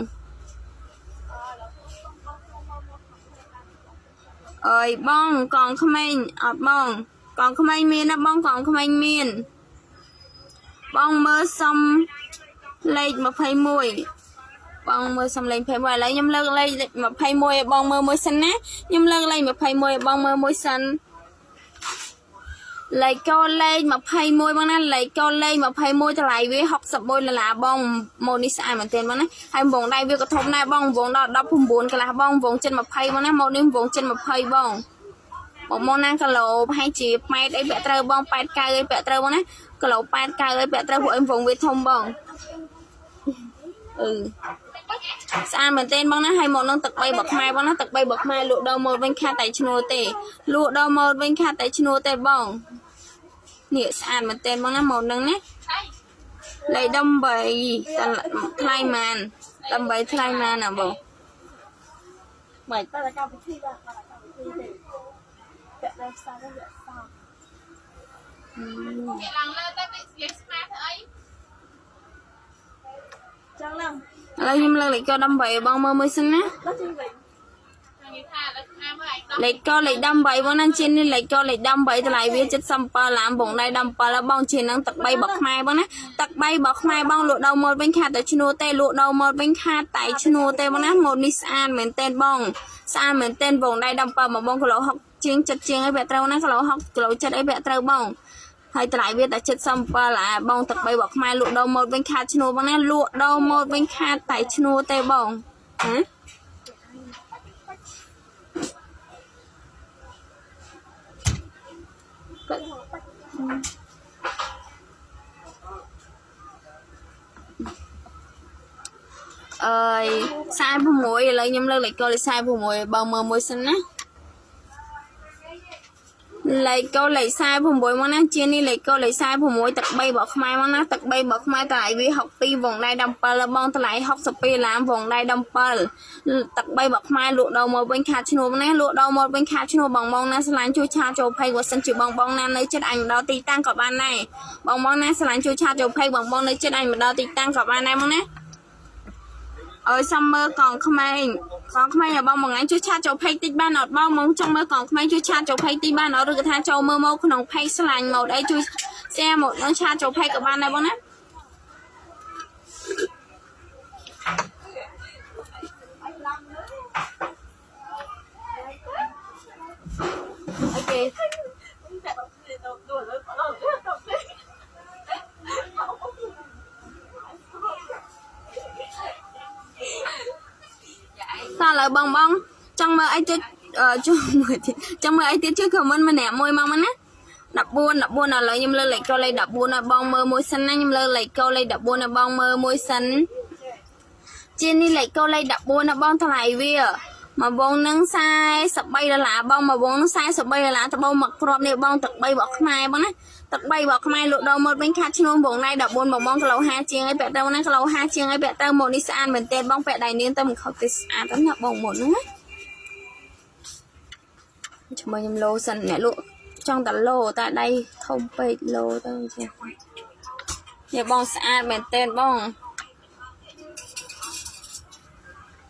អើយបងកងក្មេងអត់បងកងក្មេងមានណាបងកងក្មេងមានបងមើលសុំលេខ21 បងមើលសំលេង21ឥឡូវខ្ញុំលើកលេខ21ឲ្យបងមើលមួយសិនណាខ្ញុំលើកលេខ21ឲ្យបងមើលមួយសិនលេខកូនលេខ21បងណាលេខកូនលេខ21តម្លៃវា61ដុល្លារបងម៉ូនេះស្អាតមែនទែនបងណាហើយវងដៃវាក៏ធំដែរបងវងដល់19កន្លះបងវងចិត្ត20បងណាម៉ូនេះវងចិត្ត20បងបងមកណាគីឡូប្រហែលជា8អីពាក់ត្រូវបង8 9អីពាក់ត្រូវបងណាគីឡូ8 9អីពាក់ត្រូវព្រោះអីវងវាធំបងអឺស្អាតមែនទែនបងណាហើយមកនឹងទឹក3បកខ្មែរបងណាទឹក3បកខ្មែរលក់ដល់ម៉ូតវិញខាតតែឈ្នួលទេលក់ដល់ម៉ូតវិញខាតតែឈ្នួលទេបងនេះស្អាតមែនទែនបងណាម៉ូតនឹងណាលេខ18ថ្លៃម៉ាន18ថ្លៃម៉ានណាបងបាច់ តែកម្មវិធីបាទកម្មវិធីទេពាក់ដល់ផ្សារទៅវាសោ គេឡើងលើទៅនិយាយស្មាតអី ចឹងឡើង ឥឡូវខ្ញុំលើកលេខកូ18បងមើលមួយសិនណា ដល់ជិះវិញ និយាយថាដល់ឆ្នាំហើយដល់ លេខកូលេខ18បងណាជានេះលេខកូលេខ18តម្លៃវា77ឡានបងដៃ17បងជានឹងទឹក3បកខ្មែរបងណាទឹក3បកខ្មែរបងលក់ដល់ម៉ូតវិញខាតតែឈ្នួលទេលក់ដល់ម៉ូតវិញខាតតែឈ្នួលទេបងណាម៉ូតនេះស្អាតមែនទែនបងស្អាតមែនទែនបងដៃ17មកបងគីឡូ60ជាង7ជាងអីពាក់ត្រូវណាគីឡូ60គីឡូ7អីពាក់ត្រូវបងហើយតម្លៃវាតែ77ឡាបងទឹក3បកខ្មែរលក់ដល់ម៉ូតវិញខាតឈ្នួលបងណាលក់ដល់ម៉ូតវិញខាតតែឈ្នួលទេបងហ៎ អើយ46ឥឡូវខ្ញុំលើកលេខកូលេខ46បងមើលមួយសិនណាលេខកូលេខ46មកណាជានេះលេខកូលេខ46ទឹក3បកខ្មែរមកណាទឹក3បកខ្មែរតម្លៃវា62វងដៃ17បងតម្លៃ62ឡានវងដៃ17ទឹក3បកខ្មែរលក់ដល់មកវិញខាតឈ្នួលណាលក់ដល់មកវិញខាតឈ្នួលបងបងណាស្រឡាញ់ជួយឆាចូលភ័យបើសិនជាបងបងណានៅចិត្តអញមកដល់ទីតាំងក៏បានដែរបងបងណាស្រឡាញ់ជួយឆាចូលភ័យបងបងនៅចិត្តអញមកដល់ទីតាំងក៏បានដែរមកណា អើយសុំមើលកងក្មេងកងក្មេងឲ្យបងមួយថ្ងៃជួយឆាតចូលផេកតិចបានអត់បងមកចង់មើលកងក្មេងជួយឆាតចូលផេកតិចបានអត់ឬក៏ថាចូលមើលមកក្នុងផេកស្លាញ់មកអីជួយ share មកនឹងឆាតចូលផេកក៏បានដែរបងណាអូខេ តែដល់ទៅដល់ដល់ដល់ តោះឥឡូវបងបងចង់មើលអីជួយជួយមើលទៀតចង់មើលអីទៀតជួយ comment ម្នាក់មួយមកមកណា14 14ឥឡូវខ្ញុំលើកលេខកូលេខ14ឲ្យបងមើលមួយសិនណាខ្ញុំលើកលេខកូលេខ14ឲ្យបងមើលមួយសិនជានេះលេខកូលេខ14ណាបងថ្លៃវាមួយវងនឹង43ដុល្លារបងមួយវងនឹង43ដុល្លារត្បូងមកគ្រាប់នេះបងទឹក3បកខ្មែរបងណាទឹក3បកខ្មែរលក់ដល់មកវិញខាត់ឈ្នួលវងណៃ14បងបងគីឡូ5ជាងអីពាក់ទៅណាគីឡូ5ជាងអីពាក់ទៅមកនេះស្អាតមែនទែនបងពាក់ដៃនាងទៅមិនខុសទេស្អាតណាស់បងមកហ្នឹងណាជាមួយខ្ញុំលោសិនអ្នកលក់ចង់តែលោតែដៃធំពេកលោទៅចេះនេះបងស្អាតមែនទែនបង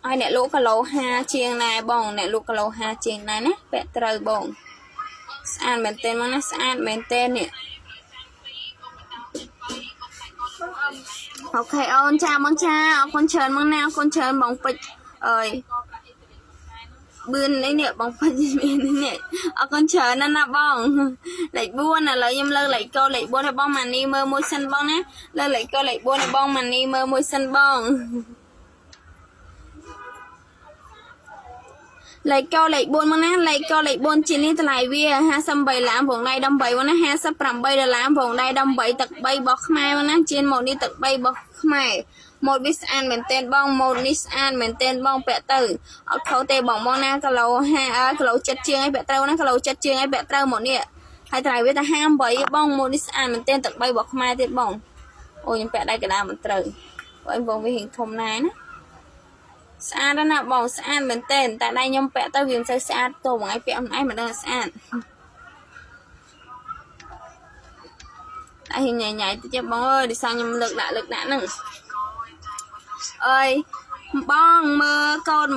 ឲ្យអ្នកលក់គីឡូ5ជាងណែបងអ្នកលក់គីឡូ5ជាងណែណាពាក់ត្រូវបងស្អាតមែនទែនមកណាស្អាតមែនទែននេះអូខេអូនចាបងចាអរគុណច្រើនបងណាអរគុណច្រើនបងពេជ្រអើយបឿននេះនេះបងពេជ្រមាននេះអរគុណច្រើនណាស់ណាបងលេខ4ឥឡូវខ្ញុំលើកលេខកូលេខ4ឲ្យបងម៉ានីមើលមួយសិនបងណាលើកលេខកូលេខ4ឲ្យបងម៉ានីមើលមួយសិនបងលេខកូលេខ4មកណាលេខកូលេខ4ជានេះតម្លៃវា58ឡានវងដៃ18មកណា58ដុល្លារវងដៃ18ទឹក3របស់ខ្មែរមកណាជាម៉ូតនេះទឹក3របស់ខ្មែរម៉ូតវាស្អាតមែនទែនបងម៉ូតនេះស្អាតមែនទែនបងពាក់ទៅអត់ខុសទេបងបងណាគីឡូ5អើគីឡូ7ជាងអីពាក់ត្រូវណាគីឡូ7ជាងអីពាក់ត្រូវម៉ូតនេះហើយតម្លៃវាតែ58បងម៉ូតនេះស្អាតមែនទែនទឹក3របស់ខ្មែរទៀតបងអូខ្ញុំពាក់ដៃកណ្ដាលមិនត្រូវបងបងវារៀងធំណាស់ណាស្អាតណាស់បងស្អាតមែនទែនតែដៃខ្ញុំពាក់ទៅវាមិនសូវស្អាតទៅមួយថ្ងៃពាក់ខ្លួនឯងមិនដឹងស្អាតតែញ៉ៃញ៉ៃតិចបងអើយដោយសារខ្ញុំលើកដាក់លើកដាក់ហ្នឹងអើយបងមើលកូដ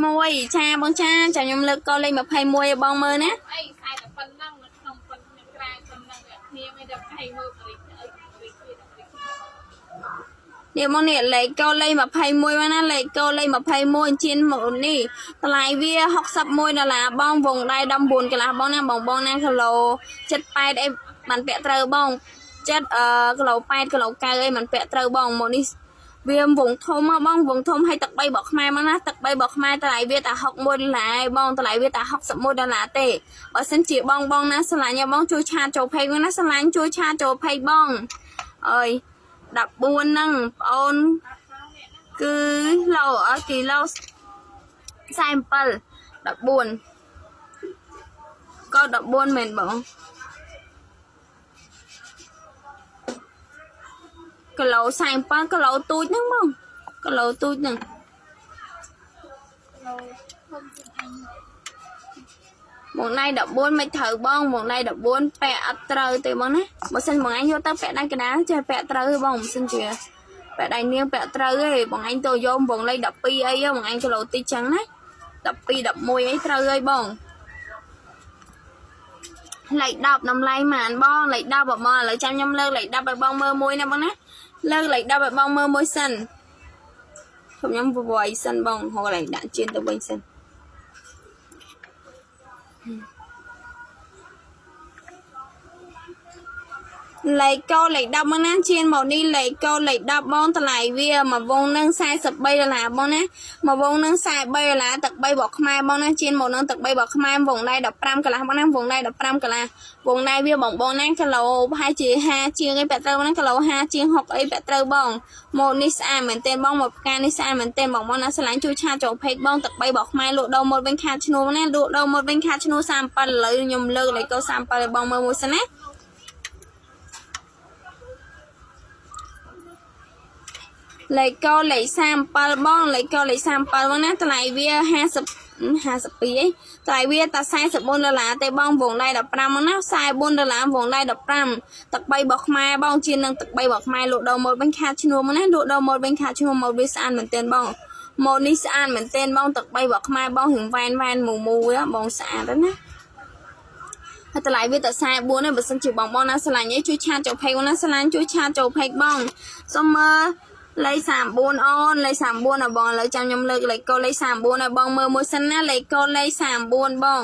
21ចាបងចាចាំខ្ញុំលើកកូដលេខ21ឲ្យបងមើលណា អីខ្សែតែប៉ុណ្ណឹងនៅក្នុងប៉ុណ្ណឹងក្រៅប៉ុណ្ណឹងតែគ្នាមិនដល់ឯងមើលបរិយាអីបរិយាបរិយា ន នេះមកនេះលេខកូលេខ21មកណាលេខកូលេខ21ជាមកនេះតម្លៃវា61ដុល្លារបងវងដៃ19កន្លះបងណាបងបងណាគីឡូ78អីបានពាក់ត្រូវបងចិត្តអឺគីឡូ8គីឡូ9អីមិនពាក់ត្រូវបងមកនេះវាវងធំមកបងវងធំឲ្យទឹក3បកខ្មែរមកណាទឹក3បកខ្មែរតម្លៃវាតែ61ដុល្លារឯងបងតម្លៃវាតែ61ដុល្លារទេបើសិនជាបងបងណាស្រឡាញ់បងជួយឆាតចូលផេកមកណាស្រឡាញ់ជួយឆាតចូលផេកបងអើយ14ហ្នឹងបងអូនគឺឡូអត់គីឡូ47 14ក៏14មែនបងគីឡូ47គីឡូទូចហ្នឹងបងគីឡូទូចហ្នឹង ឡូធំជាងអញ មកណៃ14មិនត្រូវបងមកណៃ14ពាក់អត់ត្រូវទេបងណាបើសិនបងឯងយកទៅពាក់ដៃកណ្ដាលចេះពាក់ត្រូវទេបងបើសិនជាពាក់ដៃនាងពាក់ត្រូវទេបងឯងទៅយកបងលេខ12អីបងឯងគីឡូតិចចឹងណា12 11អីត្រូវហើយបងលេខ10តម្លៃម៉ានបងលេខ10បងឥឡូវចាំខ្ញុំលើកលេខ10ឲ្យបងមើលមួយណាបងណាលើកលេខ10ឲ្យបងមើលមួយសិនខ្ញុំបវ័យសិនបងហៅកន្លែងដាក់ជៀនទៅវិញសិនលេខកូលេខ10មកណាជៀនមកនេះលេខកូលេខ10បងតម្លៃវាមួយវងនឹង43ដុល្លារបងណាមួយវងនឹង43ដុល្លារទឹក3បកខ្មែរបងណាជៀនមកនឹងទឹក3បកខ្មែរវងដៃ15កន្លះបងណាវងដៃ15កន្លះវងដៃវាបងបងណាគីឡូប្រហែលជា5ជាងអីពាក់ត្រូវណាគីឡូ5ជាង6អីពាក់ត្រូវបងមកនេះស្អាតមែនទែនបងមកផ្កានេះស្អាតមែនទែនបងបងណាស្រឡាញ់ជួយឆាតចូលពេកបងទឹក3បកខ្មែរលក់ដូរមកវិញខាតឈ្នួលណាលក់ដូរមកវិញខាតឈ្នួល37ឥឡូវខ្ញុំលើកលេខកូ37ឲ្យបងមើលមួយសិនណាលេខកូលេខ37បងលេខកូលេខ37បងណាតម្លៃវា50 52អីតម្លៃវាតែ44ដុល្លារទេបងវងដៃ15មកណា44ដុល្លារវងដៃ15ទឹក3របស់ខ្មែរបងជានឹងទឹក3របស់ខ្មែរលក់ដូរមកវិញខាតឈ្នួលមកណាលក់ដូរមកវិញខាតឈ្នួលមកវាស្អាតមែនទែនបងមកនេះស្អាតមែនទែនបងទឹក3របស់ខ្មែរបងរៀងវ៉ែនវ៉ែនមូមូបងស្អាតណាហើយតម្លៃវាតែ44ទេបើសិនជាបងបងណាស្រឡាញ់អីជួយឆាតចូលផេកបងណាស្រឡាញ់ជួយឆាតចូលផេកបងសូមមើលលេខ34អូនលេខ34ឲ្យបងឥឡូវចាំខ្ញុំលើកលេខកូលេខ34ឲ្យបងមើលមួយសិនណាលេខកូលេខ34បង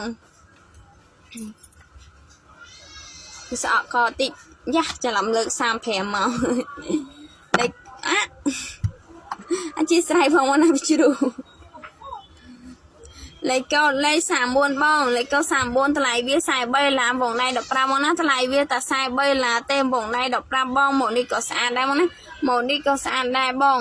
គឺស្អកកតិចយ៉ាច្រឡំលើក35មកលេខអាអធិស្ឋានផងមកណាជ្រូលេខកូលេខ34បងលេខកូ34តម្លៃវា43ដុល្លារបងណៃ15បងណាតម្លៃវាតែ43ដុល្លារទេបងណៃ15បងមកនេះក៏ស្អាតដែរបងណាមកនេះក៏ស្អាតដែរបង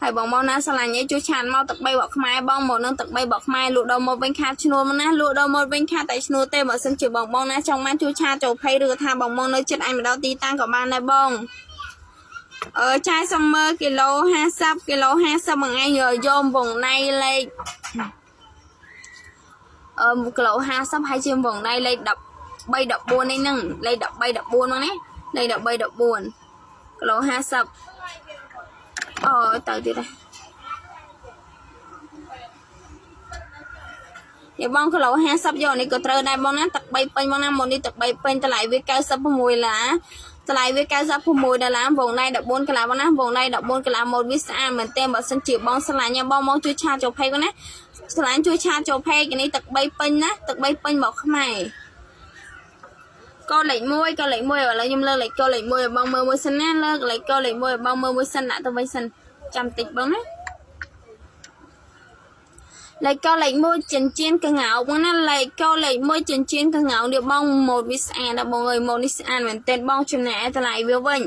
ហើយបងបងណាស្រឡាញ់អីជួយឆានមកទឹក3បកខ្មែរបងមកនឹងទឹក3បកខ្មែរលក់ដល់មកវិញខាតឈ្នួលមកណាលក់ដល់មកវិញខាតតែឈ្នួលទេបើសិនជាបងបងណាចង់បានជួយឆាតចូលភ័យឬថាបងបងនៅចិត្តអញមកដល់ទីតាំងក៏បានដែរបងអឺចាយសុំមើលគីឡូ50គីឡូ50មួយថ្ងៃយកវងណៃលេខអឺគីឡូ50ហើយជាវងណៃលេខ13 14នេះហ្នឹងលេខ13 14ហ្នឹងណាលេខ13 14គីឡូ50អូទៅទៀតដែរនេះបងគីឡូ50យកនេះក៏ត្រូវដែរបងណាទឹក3ពេញបងណាមុននេះទឹក3ពេញតម្លៃវា96ឡាតម្លៃវា96ដុល្លារវងដៃ14កន្លះបងណាវងដៃ14កន្លះម៉ូតវាស្អាតមែនទែនបើសិនជាបងស្រឡាញ់បងមកជួយឆាតចូលផេកបងណាស្រឡាញ់ជួយឆាតចូលផេកនេះទឹក3ពេញណាទឹក3ពេញមកខ្មែរកូលេខ1កូលេខ1ឥឡូវខ្ញុំលើកលេខកូលេខ1ឲ្យបងមើលមួយសិនណាលើកលេខកូលេខ1ឲ្យបងមើលមួយសិនដាក់ទៅវិញសិនចាំតិចបងណាលេខកូលេខ1ចិញ្ចៀនកងោបងណាលេខកូលេខ1ចិញ្ចៀនកងោនេះបងម៉ូតវាស្អាតណាស់បងអើយម៉ូតនេះស្អាតមែនទែនបងចំណែកតម្លៃវាវិញ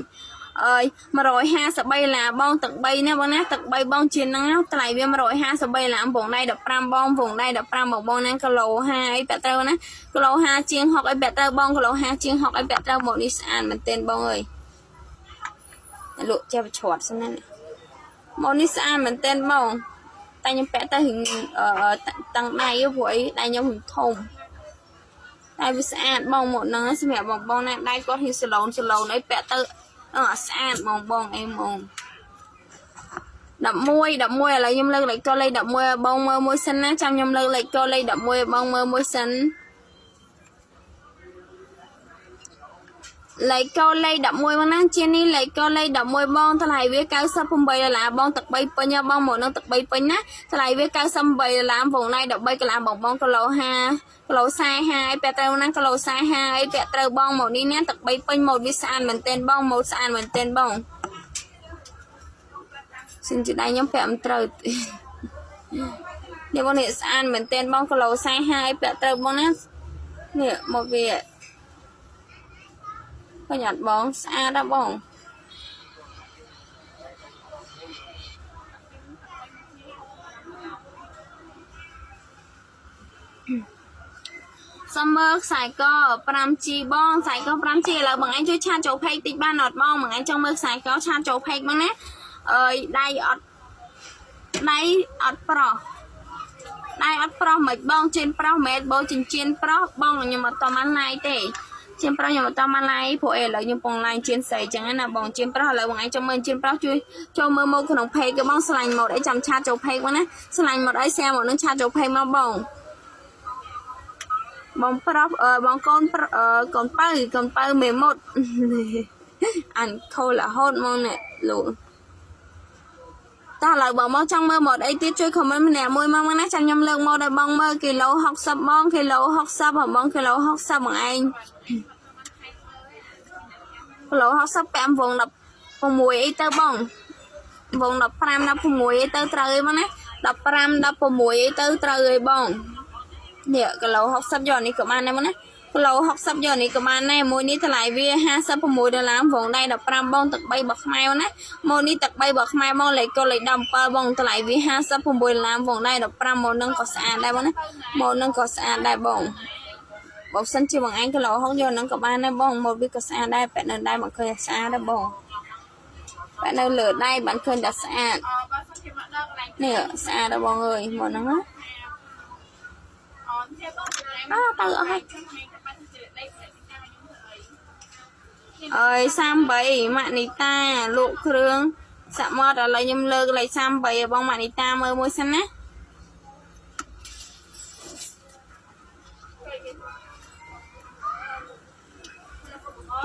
អើយ153ដុល្លារបងទឹក3ណាបងណាទឹក3បងជាងហ្នឹងតម្លៃវា153ដុល្លារបងដៃ15បងបងដៃ15បងបងណាគីឡូ5អីពាក់ត្រូវណាគីឡូ5ជាង6អីពាក់ត្រូវបងគីឡូ5ជាង6អីពាក់ត្រូវម៉ូតនេះស្អាតមែនទែនបងអើយតែលក់ចេះប្រឆាត់សិនណាម៉ូតនេះស្អាតមែនទែនបងតែខ្ញុំពាក់ទៅរៀងតាំងដៃព្រោះអីដៃខ្ញុំរៀងធំតែវាស្អាតបងមកហ្នឹងសម្រាប់បងបងណាដៃគាត់រៀងសាឡូនសាឡូនអីពាក់ទៅអឺស្អាតបងបងអីហ្មង11 11ឥឡូវខ្ញុំលើកលេខកលេខ11ឲ្យបងមើលមួយសិនណាចាំខ្ញុំលើកលេខកលេខ11ឲ្យបងមើលមួយសិន លេខកូលេខ11មកណាជានេះលេខកូលេខ11បងតម្លៃវា98ដុល្លារបងទឹក3ពេញបងមកនឹងទឹក3ពេញណាតម្លៃវា98ដុល្លារវងណៃ13កន្លះបងបងគីឡូ5គីឡូ45ឲ្យពាក់ត្រូវណាគីឡូ45ឲ្យពាក់ត្រូវបងមកនេះណាទឹក3ពេញម៉ូតវាស្អាតមែនទែនបងម៉ូតស្អាតមែនទែនបងសិនជាដៃខ្ញុំពាក់មិនត្រូវនេះបងនេះស្អាតមែនទែនបងគីឡូ45ឲ្យពាក់ត្រូវបងណានេះមកវាឃើញអត់បងស្អាតណាស់បងសុំមើលខ្សែក 5G បងខ្សែក 5G ឥឡូវបងឯងជួយ chat ចូល page តិចបានអត់បងបងឯងចង់មើលខ្សែក chat ចូល page បងណាអើយដៃអត់ដៃអត់ប្រុសដៃអត់ប្រុសមិនបងជៀនប្រុសមែនបងចិញ្ចៀនប្រុសបងខ្ញុំអត់តបានឡាយទេជៀនប្រុសខ្ញុំអត់តបានឡាយព្រោះអីឥឡូវខ្ញុំពងឡាយជៀនស្រីចឹងណាបងជៀនប្រុសឥឡូវបងឯងចង់មើលជៀនប្រុសជួយចូលមើលមកក្នុង page គឺបងស្លាញ់មកអីចាំ chat ចូល page បងណាស្លាញ់មកអី share មកនឹង chat ចូល page មកបងបងប្រុសអឺបងកូនប្រុសអឺកូនបើកូនបើមេមុត អានខូលរហូតមកនេះលោកតោះឥឡូវបងមកចង់មើលម៉ូតអីទៀតជួយ comment ម្នាក់មួយមកមកណាចាំខ្ញុំលើកម៉ូតឲ្យបងមើលគីឡូ60បងគីឡូ60ហ៎បងគីឡូ60បងឯងគីឡូ60ពាក់វង16អីទៅបងវង15 16អីទៅត្រូវអីបងណា15 16អីទៅត្រូវអីបងនេះគីឡូ60យកនេះក៏បានដែរបងណាគីឡូ60យកនេះក៏បានដែរមួយនេះតម្លៃវា56ដុល្លារវងដៃ15បងទឹក3របស់ខ្មែរណាមួយនេះទឹក3របស់ខ្មែរបងលេខកូលេខ17បងតម្លៃវា56ដុល្លារវងដៃ15មកនឹងក៏ស្អាតដែរបងណាមកនឹងក៏ស្អាតដែរបងបើសិនជាបងឯងគីឡូ60យកនឹងក៏បានដែរបងមកវាក៏ស្អាតដែរប៉ែនៅដៃមកឃើញស្អាតដែរបងប៉ែនៅលើដៃបានឃើញតែស្អាត អបើសិនជាមកដល់កន្លែង នេះស្អាតដែរបងអើយមកហ្នឹងណា អនជាបង អើទៅអស់ហើយ ខ្ញុំមានបាត់ជាលេខផ្សេងតាមខ្ញុំធ្វើអី អើយ38ម៉ាក់នីតាលក់គ្រឿងសាក់ម៉ត់ឥឡូវខ្ញុំលើកលេខ38ឲ្យបងម៉ាក់នីតាមើលមួយសិនណា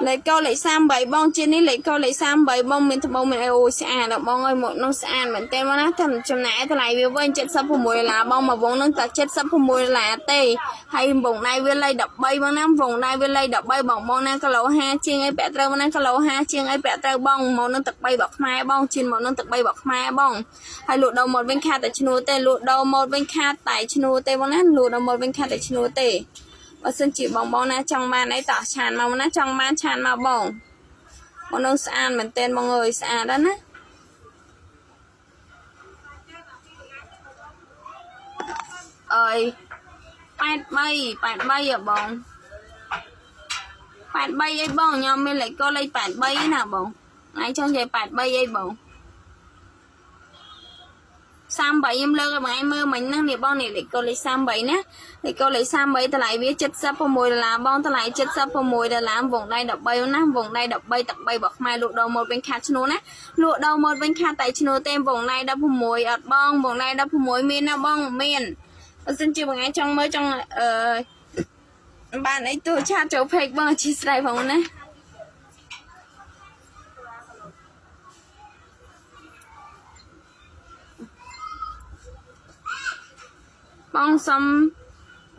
លេខកោលេខ38បងជានេះលេខកោលេខ38បងមានត្បូងមានអីអូយស្អាតដល់បងអើយមកនោះស្អាតមែនទេមកណាតែចំណាយតម្លៃវាវិញ76ដុល្លារបងមកវងនឹងតែ76ដុល្លារទេហើយវងដៃវាលេខ13បងណាវងដៃវាលេខ13បងបងណាគីឡូ5ជាងអីពាក់ត្រូវបងណាគីឡូ5ជាងអីពាក់ត្រូវបងមកនឹងទឹក3បកខ្មែរបងជិនមកនឹងទឹក3បកខ្មែរបងហើយលក់ដូរមកវិញខាតតែឈ្នួលទេលក់ដូរមកវិញខាតតែឈ្នួលទេបងណាលក់ដូរមកវិញខាតតែឈ្នួលទេបើសិនជាបងបងណាចង់បានអីតោះឆានមកណាចង់បានឆានមកបងបងនឹងស្អាតមែនទែនបងអើយស្អាតណាស់ណាអើយ83 83ហ៎បង83អីបងខ្ញុំមានលេខកូលេខ83ណាបងថ្ងៃចង់និយាយ83អីបង38ខ្ញុំលើកឲ្យបងឯងមើលមិញហ្នឹងនេះបងនេះលេខកូលេខ38ណាលេខកូលេខ38តម្លៃវា76ដុល្លារបងតម្លៃ76ដុល្លារវងដៃ13ណាវងដៃ13ទឹក3របស់ខ្មែរលក់ដូរម៉ូតវិញខាតឈ្នួលណាលក់ដូរម៉ូតវិញខាតតែឈ្នួលទេវងដៃ16អត់បងវងដៃ16មានណាបងមានបើសិនជាបងឯងចង់មើលចង់អឺបានអីទូ chat ចូល page បងអធិស្ឋានផងណាបងសុំ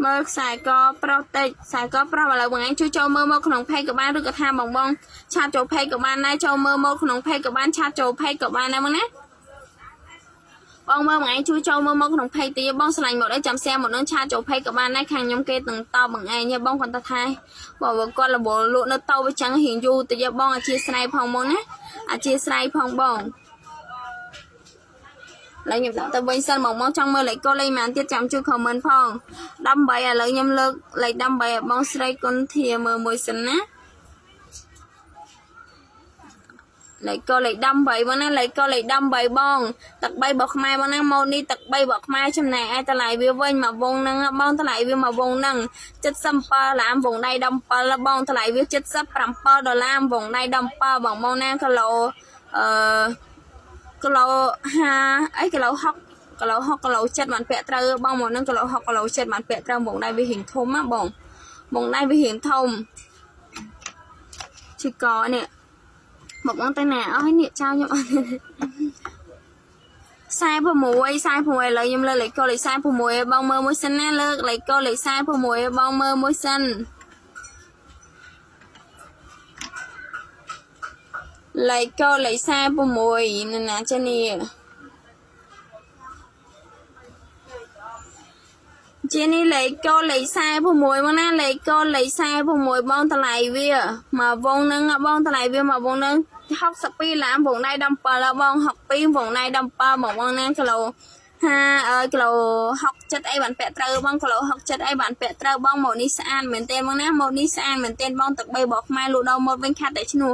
មើលខ្សែកប្រុសតិចខ្សែកប្រុសឥឡូវបងឯងជួយចូលមើលមកក្នុង page ក៏បានឬក៏ថាបងបង chat ចូល page ក៏បានដែរចូលមើលមកក្នុង page ក៏បាន chat ចូល page ក៏បានដែរបងណាបងមើលបងឯងជួយចូលមើលមកក្នុង page ទីបងឆ្លាញ់មកដែរចាំ share មកនឹង chat ចូល page ក៏បានដែរខាងខ្ញុំគេទាំងតបបងឯងហ៎បងគាត់ថាបងគាត់រវល់លក់នៅតូបអញ្ចឹងរៀងយូរតិចបងអធិស្ឋានផងបងណាអធិស្ឋានផងបង ឥឡូវខ្ញុំដាក់ទៅវិញសិនមកមកចង់មើលលេខកូលេខប៉ុន្មានទៀតចាំជួយ comment ផង18ឥឡូវខ្ញុំលើកលេខ18ឲ្យបងស្រីគុណធាមើលមួយសិនណាលេខកូលេខ18បងណាលេខកូលេខ18បងទឹក3របស់ខ្មែរបងណាម៉ូតនេះទឹក3របស់ខ្មែរចំណែកឯតម្លៃវាវិញមួយវងហ្នឹងបងតម្លៃវាមួយវងហ្នឹង77ឡាមវងដៃ17បងតម្លៃវា77ដុល្លារវងដៃ17បងបងណាគីឡូអឺ គីឡូ5អីគីឡូ6គីឡូ6គីឡូ7បានពាក់ត្រូវបងមកនឹងគីឡូ6គីឡូ7បានពាក់ត្រូវបងដៃវារៀងធំណាបងបងដៃវារៀងធំ ឈឺកនេះមកបងទៅណាអស់នេះចៅខ្ញុំអត់46 46ឥឡូវខ្ញុំលើកលេខកូដលេខ46ឲ្យបងមើលមួយសិនណាលើកលេខកូដលេខ46ឲ្យបងមើលមួយសិនលេខកូដលេខ46នៅណាចេះនេះជានេះលេខកូដលេខ46មកណាលេខកូដលេខ46បងតម្លៃវាមកវងនឹងបងតម្លៃវាមកវងនឹង62ឡានវងដៃ17បង62វងដៃ17បងបងណាគីឡូ5គីឡូ67អីបានពាក់ត្រូវបងគីឡូ67អីបានពាក់ត្រូវបងមកនេះស្អាតមែនទេបងណាមកនេះស្អាតមែនទេបងទឹកបីបកខ្មែរលក់ដល់មកវិញខាត់តែឈ្នួល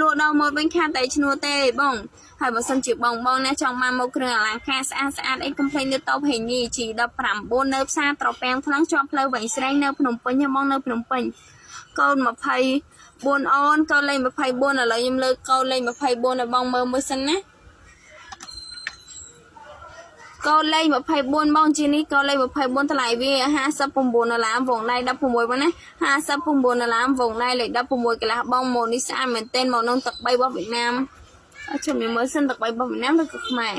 លក់ដល់មកវិញខាត់តែឈ្នួលទេបងហើយបើសិនជាបងបងណាចង់មកមកគ្រឿងអលង្ការស្អាតស្អាតអីកុំភ្លេចនៅតូបហេងី G19 នៅផ្សារត្រពាំងថ្លឹងជាប់ផ្លូវវែងស្រេងនៅភ្នំពេញបងនៅភ្នំពេញកូន24អូនកូនលេខ24ឥឡូវខ្ញុំលើកកូនលេខ24ឲ្យបងមើលមួយសិនណាកូនលេខ24បងជានេះកូនលេខ24តម្លៃវា59ដុល្លារវងដៃ16បងណា59ដុល្លារវងដៃលេខ16កន្លះបងមកនេះស្អាតមែនទែនមកនឹងទឹកបីរបស់វៀតណាមអត់ចាំមើលសិនទឹកបីរបស់វៀតណាមឬក៏ខ្មែរ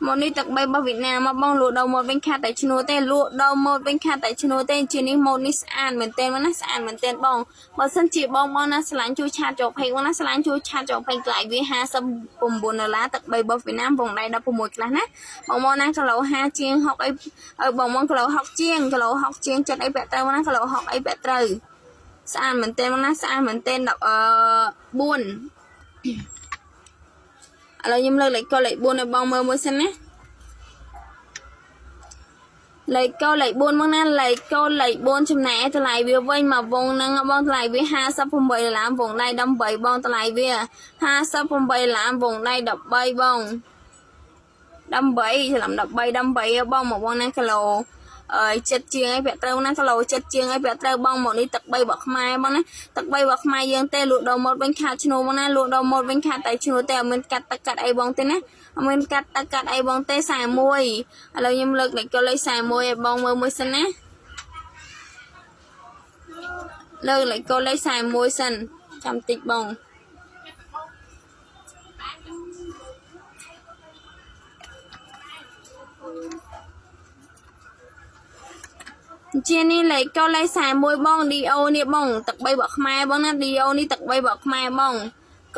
មកនេះទឹកបីរបស់វៀតណាមមកបងលក់ដល់មកវិញខាត់តែឈ្នួលទេលក់ដល់មកវិញខាត់តែឈ្នួលទេជានេះមកនេះស្អាតមែនទែនមកណាស្អាតមែនទែនបងបើសិនជាបងបងណាឆ្លាញ់ជួយឆាតចូលពេកបងណាឆ្លាញ់ជួយឆាតចូលពេកថ្លៃវា59ដុល្លារទឹកបីរបស់វៀតណាមបងដៃ16ខ្លះណាបងបងណាគីឡូ5ជាង6អីបងបងគីឡូ6ជាងគីឡូ6ជាងចិត្តអីពាក់ត្រូវណាគីឡូ6អីពាក់ត្រូវស្អាតមែនទែនបងណាស្អាតមែនទែន4ឥឡូវខ្ញុំលើកលេខកូដលេខ4ឲ្យបងមើលមួយសិនណាលេខកូដលេខ4មកណាលេខកូដលេខ4ចំណែកតម្លៃវាវិញមកវងនឹងបងតម្លៃវា58ដុល្លារវងដៃ18បងតម្លៃវា58ដុល្លារវងដៃ13បង18ច្រឡំ13 18បងមកវងណាគីឡូអើយចិត្តជាងអីពាក់ត្រូវណាគីឡូចិត្តជាងអីពាក់ត្រូវបងមកនេះទឹកបីបកខ្មែរបងណាទឹកបីបកខ្មែរយើងទេលក់ដល់មកវិញខាតឈ្នួលបងណាលក់ដល់មកវិញខាតតែឈ្នួលទេអត់មានកាត់ទឹកកាត់អីបងទេណាអត់មានកាត់ទឹកកាត់អីបងទេ41ឥឡូវខ្ញុំលើកលេខកូដលេខ41ឲ្យបងមើលមួយសិនណាលើកលេខកូដលេខ41សិនចាំតិចបងជានេះលេខកូដលេខ41បង DO នេះបងទឹកបីបកខ្មែរបងណា DO នេះទឹកបីបកខ្មែរបង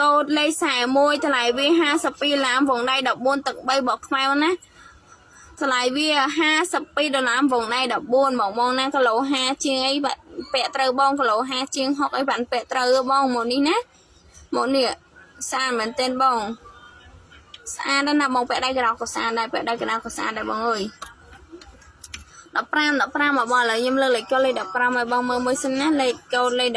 កូដលេខ41តម្លៃវា52ឡាមវងដៃ14ទឹកបីបកខ្មែរបងណាតម្លៃវា52ដុល្លារវងដៃ14បងបងណាគីឡូ5ជាងអីពាក់ត្រូវបងគីឡូ5ជាង6អីបានពាក់ត្រូវបងមកនេះណាមកនេះស្អាតមែនទែនបងស្អាតណាស់បងពាក់ដៃក្រៅក៏ស្អាតដែរពាក់ដៃក្រៅក៏ស្អាតដែរបងអើយ15 15មកបងឥឡូវខ្ញុំលើកលេខកូដលេខ15ឲ្យបងមើលមួយសិនណាលេខកូដលេខ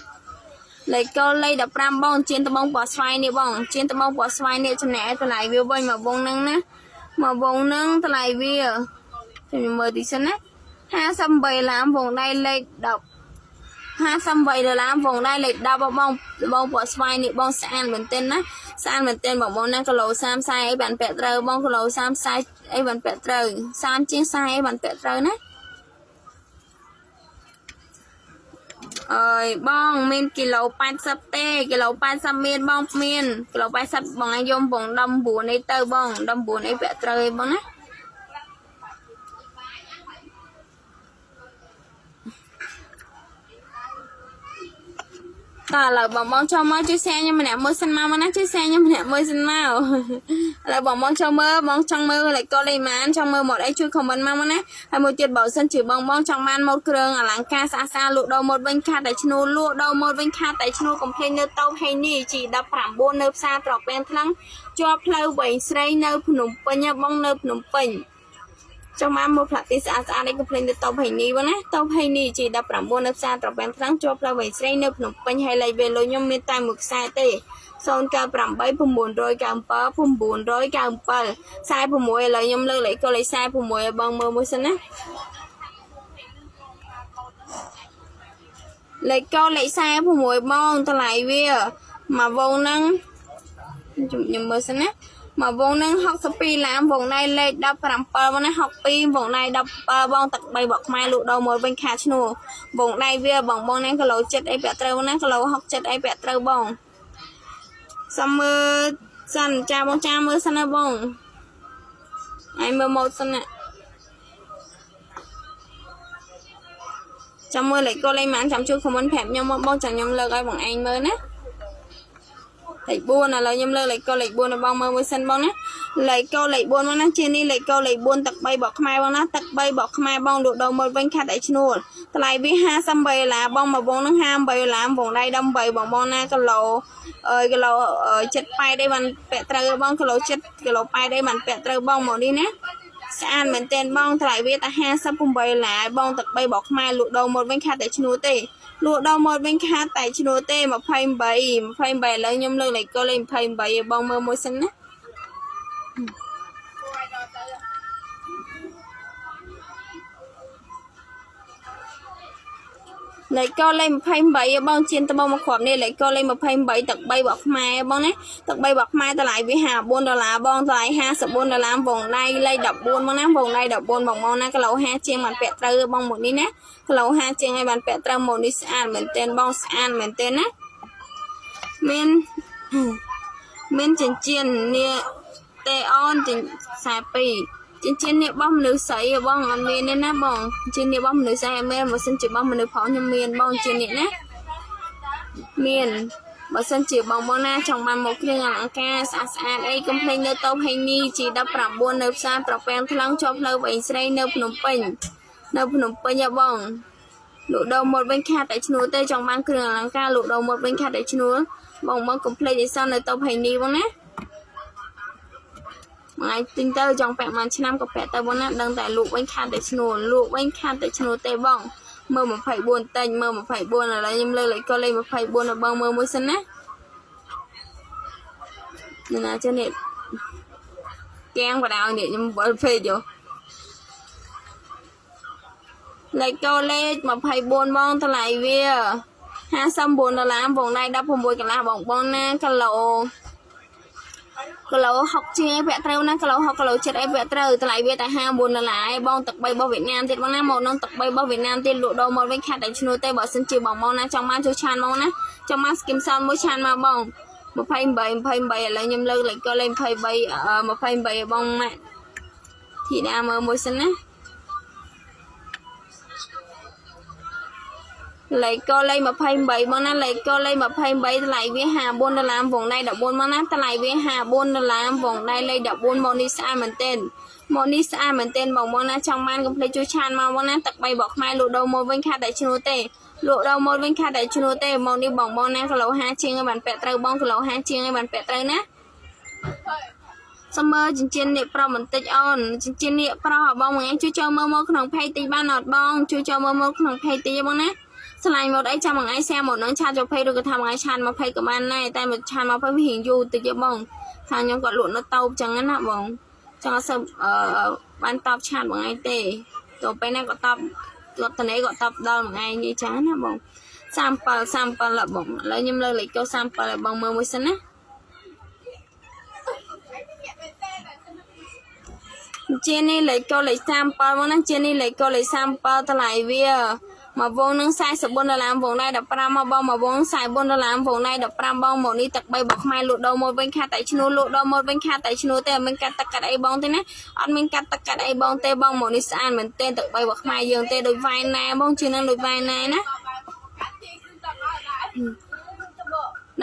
15លេខកូដលេខ15បងជៀនត្បូងពណ៌ស្វាយនេះបងជៀនត្បូងពណ៌ស្វាយនេះចំណែកតម្លៃវាវិញមកវងនឹងណាមកវងនឹងតម្លៃវាខ្ញុំមើលទីសិនណា58ឡាមវងដៃលេខ10 58ដុល្លារវងដៃលេខ10បងបងពណ៌ស្វាយនេះបងស្អាតមែនទែនណាស្អាតមែនទែនបងបងណាគីឡូ30 40អីបានពាក់ត្រូវបងគីឡូ30 40អីបានពាក់ត្រូវ30ជាង40អីបានពាក់ត្រូវណាអើយបងមានគីឡូ80ទេគីឡូ80មានបងមានគីឡូ80បងឲ្យយំបង19អីទៅបង19អីពាក់ត្រូវអីបងណាតើឥឡូវបងបងចូលមកជួយ share ខ្ញុំម្នាក់មួយសិនមកណាជួយ share ខ្ញុំម្នាក់មួយសិនមកឥឡូវបងបងចូលមើលបងចង់មើលលេខកូដលេខម៉ានចង់មើលម៉ូតអីជួយ comment មកណាហើយមួយទៀតបើសិនជាបងបងចង់បានម៉ូតគ្រឿងអលង្ការស្អាតស្អាតលក់ដូរម៉ូតវិញខាតតែឈ្នួលលក់ដូរម៉ូតវិញខាតតែឈ្នួលកុំភ្លេចនៅតូបហេនី G19 នៅផ្សារត្រពាំងថ្លឹងជាប់ផ្លូវវែងស្រេងនៅភ្នំពេញបងនៅភ្នំពេញចង់បានមកផ្លាទីស្អាតស្អាតនេះកុំភ្លេចទៅតូបហេនីបងណាតូបហេនី G19 នៅផ្សារត្រពាំងថ្លឹងជាប់ផ្លូវវែងស្រេងនៅភ្នំពេញហើយលេខវេលុយខ្ញុំមានតែមួយខ្សែទេ098 997 997 46ឥឡូវខ្ញុំលើកលេខកូដលេខ46ឲ្យបងមើលមួយសិនណាលេខកូដលេខ46បងតម្លៃវាមួយវងហ្នឹងខ្ញុំមើលសិនណា មកវងនឹង62ឡាមវងណៃលេខ17បងណា62វងណៃ17បងទឹក3បកខ្មែរលក់ដូរមកវិញខាតឈ្នួលវងដៃវាបងបងណាគីឡូ7អីពាក់ត្រូវណាគីឡូ67អីពាក់ត្រូវបងសុំមើលសិនចាបងចាមើលសិនណាបងឯងមើលម៉ូតសិនណាចាំមើលលេខកូលេខម៉ានចាំជួយ comment ប្រាប់ខ្ញុំមកបងចាំខ្ញុំលើកឲ្យបងឯងមើលណាលេខ4ឥឡូវខ្ញុំលើកលេខកូលេខ4ឲ្យបងមើលមួយសិនបងណាលេខកូលេខ4បងណាជានេះលេខកូលេខ4ទឹក3បកខ្មែរបងណាទឹក3បកខ្មែរបងលក់ដូរមកវិញខាត់ឲ្យឈ្នួលតម្លៃវា58ដុល្លារបងមកបងនឹង58ដុល្លារបងដៃ18បងបងណាគីឡូអើយគីឡូ78អីបានពាក់ត្រូវបងគីឡូ7គីឡូ8អីបានពាក់ត្រូវបងមកនេះណាស្អាតមែនទែនបងតម្លៃវាតែ58ដុល្លារបងទឹក3បកខ្មែរលក់ដូរមកវិញខាត់តែឈ្នួលទេលក់ដូរមកវិញខាត់តែឈ្នួលទេ28 28ឥឡូវខ្ញុំលើកលេខកូលេខ28ឲ្យបងមើលមួយសិនណាលេខកូលេខ28បងជៀនត្បូងមកគ្រាប់នេះលេខកូលេខ28ទឹក3បកខ្មែរបងណាទឹក3បកខ្មែរតម្លៃវា54ដុល្លារបងតម្លៃ54ដុល្លារបងដៃលេខ14បងណាបងដៃ14បងបងណាគីឡូ5ជាងបានពាក់ត្រូវបងមួយនេះណាគីឡូ5ជាងឲ្យបានពាក់ត្រូវមួយនេះស្អាតមែនទែនបងស្អាតមែនទែនណាមានមានចិញ្ចៀននេះតេអូនចិញ្42ចិញ្ចៀននេះរបស់មនុស្សស្រីបងអត់មានទេណាបងចិញ្ចៀននេះរបស់មនុស្សស្រីអត់មានបើសិនជារបស់មនុស្សប្រុសខ្ញុំមានបងចិញ្ចៀននេះណាមានបើសិនជាបងបងណាចង់បានមកគ្រឿងអលង្ការស្អាតស្អាតអីកុំភ្លេចនៅតូបហេងនី G19 នៅផ្សារត្រពាំងថ្លង់ជាប់ផ្លូវវែងស្រីនៅភ្នំពេញនៅភ្នំពេញហ៎បងលក់ដូរមកវិញខាតតែឈ្នួលទេចង់បានគ្រឿងអលង្ការលក់ដូរមកវិញខាតតែឈ្នួលបងបងកុំភ្លេចឲ្យសោះនៅតូបហេងនីបងណាថ្ងៃទិញទៅចង់ពាក់មួយឆ្នាំក៏ពាក់ទៅបងណាដឹងតែលក់វិញខាតតែឈ្នួលលក់វិញខាតតែឈ្នួលទេបងមើល24ទិញមើល24ឥឡូវខ្ញុំលើកលេខកលេខ24ឲ្យបងមើលមួយសិនណានេះណាចេះនេះកៀងបដៅនេះខ្ញុំវិលពេកយោលេខកលេខ24បងតម្លៃវា59ដុល្លារបងដៃ16កន្លះបងបងណាគីឡូគីឡូ60ជាងឯពាក់ត្រូវណាគីឡូ60គីឡូ7ឯពាក់ត្រូវតម្លៃវាតែ59ដុល្លារឯបងទឹក3របស់វៀតណាមទៀតបងណាមកនឹងទឹក3របស់វៀតណាមទៀតលក់ដូរមកវិញខាត់តែឈ្នួលទេបើសិនជាបងបងណាចង់បានជួយឆានមកណាចង់បានស្គីមសនមួយឆានមកបង28 28ឥឡូវខ្ញុំលើកលេខកលេខ23 28ឲ្យបងម៉ាក់ធីតាមើលមួយសិនណាលេខកលេខ28បងណាលេខកលេខ28តម្លៃវា54ដុល្លារវងដៃ14បងណាតម្លៃវា54ដុល្លារវងដៃលេខ14មកនេះស្អាតមែនទែនមកនេះស្អាតមែនទែនបងបងណាចង់បានកុំភ្លេចជួយឆានមកបងណាទឹក3បកខ្មែរលក់ដូរមកវិញខាតតែឈ្នួលទេលក់ដូរមកវិញខាតតែឈ្នួលទេមកនេះបងបងណាគីឡូ5ជាងឲ្យបានពាក់ត្រូវបងគីឡូ5ជាងឲ្យបានពាក់ត្រូវណាសុំមើលចិញ្ចៀននេះប្រុសបន្តិចអូនចិញ្ចៀននេះប្រុសឲ្យបងមួយថ្ងៃជួយចូលមើលមកក្នុងផេកតិចបានអត់បងជួយចូលមើលមកក្នុងផេកតិចបងណាស្លាញ់មកអីចាំមួយថ្ងៃសែមកនឹងឆាតចូលផេកឬក៏ថាមួយថ្ងៃឆាតមកផេកក៏បានដែរតែមកឆាតមកផេកវារៀងយូរតិចទេបងថាខ្ញុំគាត់លក់នៅតូបចឹងណាបងចង់អត់សូវបានតបឆាតមួយថ្ងៃទេទៅពេលណាក៏តបគាត់តនេះក៏តបដល់មួយថ្ងៃនេះចឹងណាបង37 37បងឥឡូវខ្ញុំលើកលេខកូ37ឲ្យបងមើលមួយសិនណាជានេះលេខកូលេខ37បងណាជានេះលេខកូលេខ37តម្លៃវាមកវងនឹង44ដុល្លារវងដៃ15មកបងមកវង44ដុល្លារវងដៃ15បងមកនេះទឹក3បកខ្មែរលក់ដូរមកវិញខាតតែឈ្នួលលក់ដូរមកវិញខាតតែឈ្នួលទេអត់មានកាត់ទឹកកាត់អីបងទេណាអត់មានកាត់ទឹកកាត់អីបងទេបងមកនេះស្អាតមែនទេទឹក3បកខ្មែរយើងទេដូចវ៉ៃណែបងជានឹងដូចវ៉ៃណែណា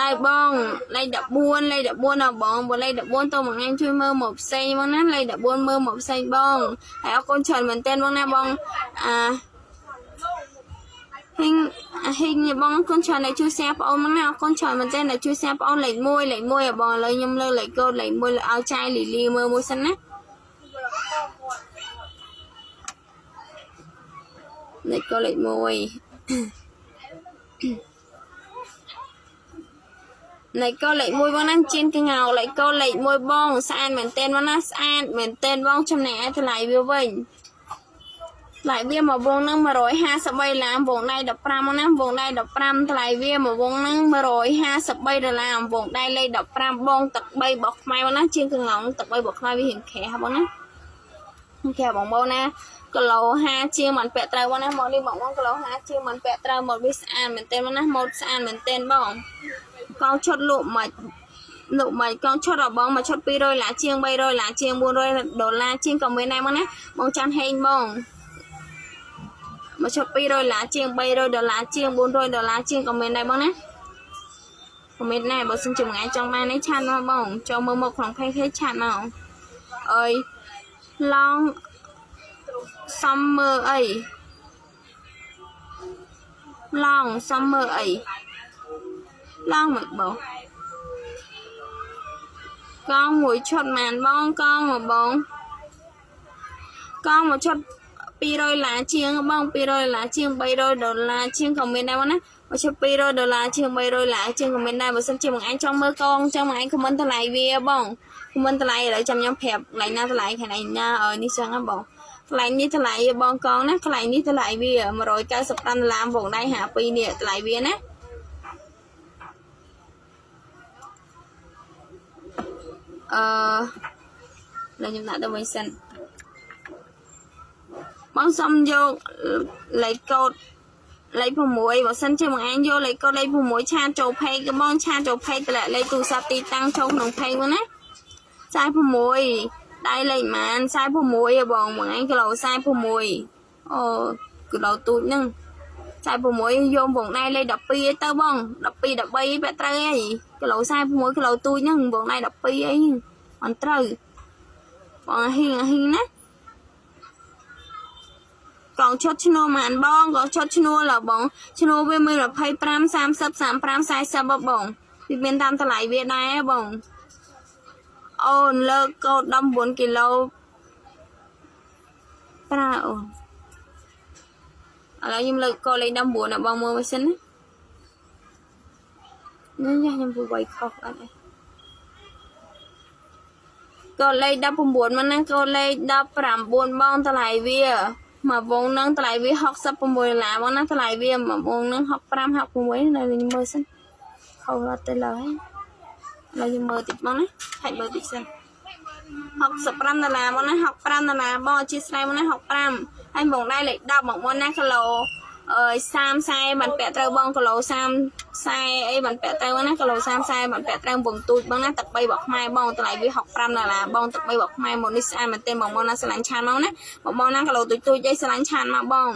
ដៃបងលេខ14លេខ14ដល់បងបើលេខ14ទៅមួយថ្ងៃជួយមើលមកផ្សេងបងណាលេខ14មើលមកផ្សេងបងហើយអរគុណច្រើនមែនទែនបងណាបងអាហិងហិងបងអរគុណច្រើនដែលជួយ share បងអូនមកណាអរគុណច្រើនមែនទែនដែលជួយ share បងអូនលេខ1លេខ1ឲ្យបងឥឡូវខ្ញុំលើកលេខកូដលេខ1ឲ្យចាយលីលីមើលមួយសិនណាលេខកូដលេខ1លេខកូដលេខ1បងណាជៀនកងោលេខកូដលេខ1បងស្អាតមែនទែនបងណាស្អាតមែនទែនបងចំណែកឯតម្លៃវាវិញ ថ្លៃវាមួយវងហ្នឹង153ឡាវងដៃ15មកណាវងដៃ15ថ្លៃវាមួយវងហ្នឹង153ដុល្លារវងដៃលេខ15បងទឹក3របស់ខ្មែរបងណាជាងកងងទឹក3របស់ខ្មែរវារៀងក្រាស់បងណាក្រាស់បងបងណាគីឡូ5ជាងមិនពាក់ត្រូវបងណាមកនេះបងបងគីឡូ5ជាងមិនពាក់ត្រូវមកវាស្អាតមែនទែនបងណាម៉ូតស្អាតមែនទែនបងកងឈុតលក់មកលោកមិនកងឈុតរបស់មកឈុត200ដុល្លារជាង300ដុល្លារជាង400ដុល្លារជាងក៏មានដែរបងណាបងចាំហេងបងមកឈុត200ដុល្លារជាង300ដុល្លារជាង400ដុល្លារជាងក៏មានដែរបងណាក៏មានដែរបើសិនជាមួយថ្ងៃចង់បាននេះឆានមកបងចូលមើលមកក្នុង page ឆានមកអើយឡងសំមើអីឡងសំមើអីឡងមិនបងកងមួយឈុតម៉ានបងកងមកបងកងមួយឈុត200ដុល្លារជាងបង200ដុល្លារជាង300ដុល្លារជាងក៏មានដែរបងណាមួយឈុត200ដុល្លារជាង300ដុល្លារជាងក៏មានដែរបើសិនជាបងឯងចង់មើលកងចឹងបងឯងខមមិនតម្លៃវាបងខមមិនតម្លៃឥឡូវចាំខ្ញុំប្រាប់កន្លែងណាតម្លៃខាងណាអើនេះចឹងណាបងកន្លែងនេះតម្លៃបងកងណាកន្លែងនេះតម្លៃវា195ដុល្លារវងដៃ52នេះតម្លៃវាណាអឺឡើយខ្ញុំដាក់ទៅវិញសិនបងសុំយកលេខកូដលេខ6បើសិនជាបងឯងយកលេខកូដលេខ6ឆាតចូល page ក៏បងឆាតចូល page តម្លាក់លេខទូរស័ព្ទទីតាំងចូលក្នុង page មកណា46ដៃលេខម៉ាន46ហ៎បងបងឯងគីឡូ46អូគីឡូទូចហ្នឹង46យកបងដៃលេខ12ទៅបង12 13ពាក់ត្រូវអីគីឡូ46គីឡូទូចហ្នឹងបងដៃ12អីអត់ត្រូវបងហ៊ីងហ៊ីងណាកងឈុតឈ្នួលម៉ានបងកងឈុតឈ្នួលហ៎បងឈ្នួលវាមាន25 30 35 40បងវាមានតាមតម្លៃវាដែរបងអូនលើកកូដ19គីឡូប្រើអូនឥឡូវខ្ញុំលើកកូដលេខ19ដល់បងមើលមួយសិនណានេះខ្ញុំពូវៃខុសអត់អីកូដលេខ19មកណាកូដលេខ19បងតម្លៃវាមួយវងនឹងតម្លៃវា66ដុល្លារបងណាតម្លៃវាមួយវងនឹង65 66នៅខ្ញុំមើលសិនខុសអត់ទៅឡើយឥឡូវខ្ញុំមើលតិចបងណាហាច់មើលតិចសិន65ដុល្លារបងណា65ដុល្លារបងអធិស្ឋានបងណា65ហើយបងដែរលេខ10បងបងណាគីឡូអើយ30 40បានពាក់ត្រូវបងគីឡូ30 40អីបានពាក់ត្រូវណាគីឡូ30 40បានពាក់ត្រូវបងទូចបងណាទឹក3បកខ្មែរបងតម្លៃវា65ដុល្លារបងទឹក3បកខ្មែរមកនេះស្អាតមែនទែនបងបងណាស្រឡាញ់ឆានមកណាបងបងណាគីឡូទូចទូចអីស្រឡាញ់ឆានមកបង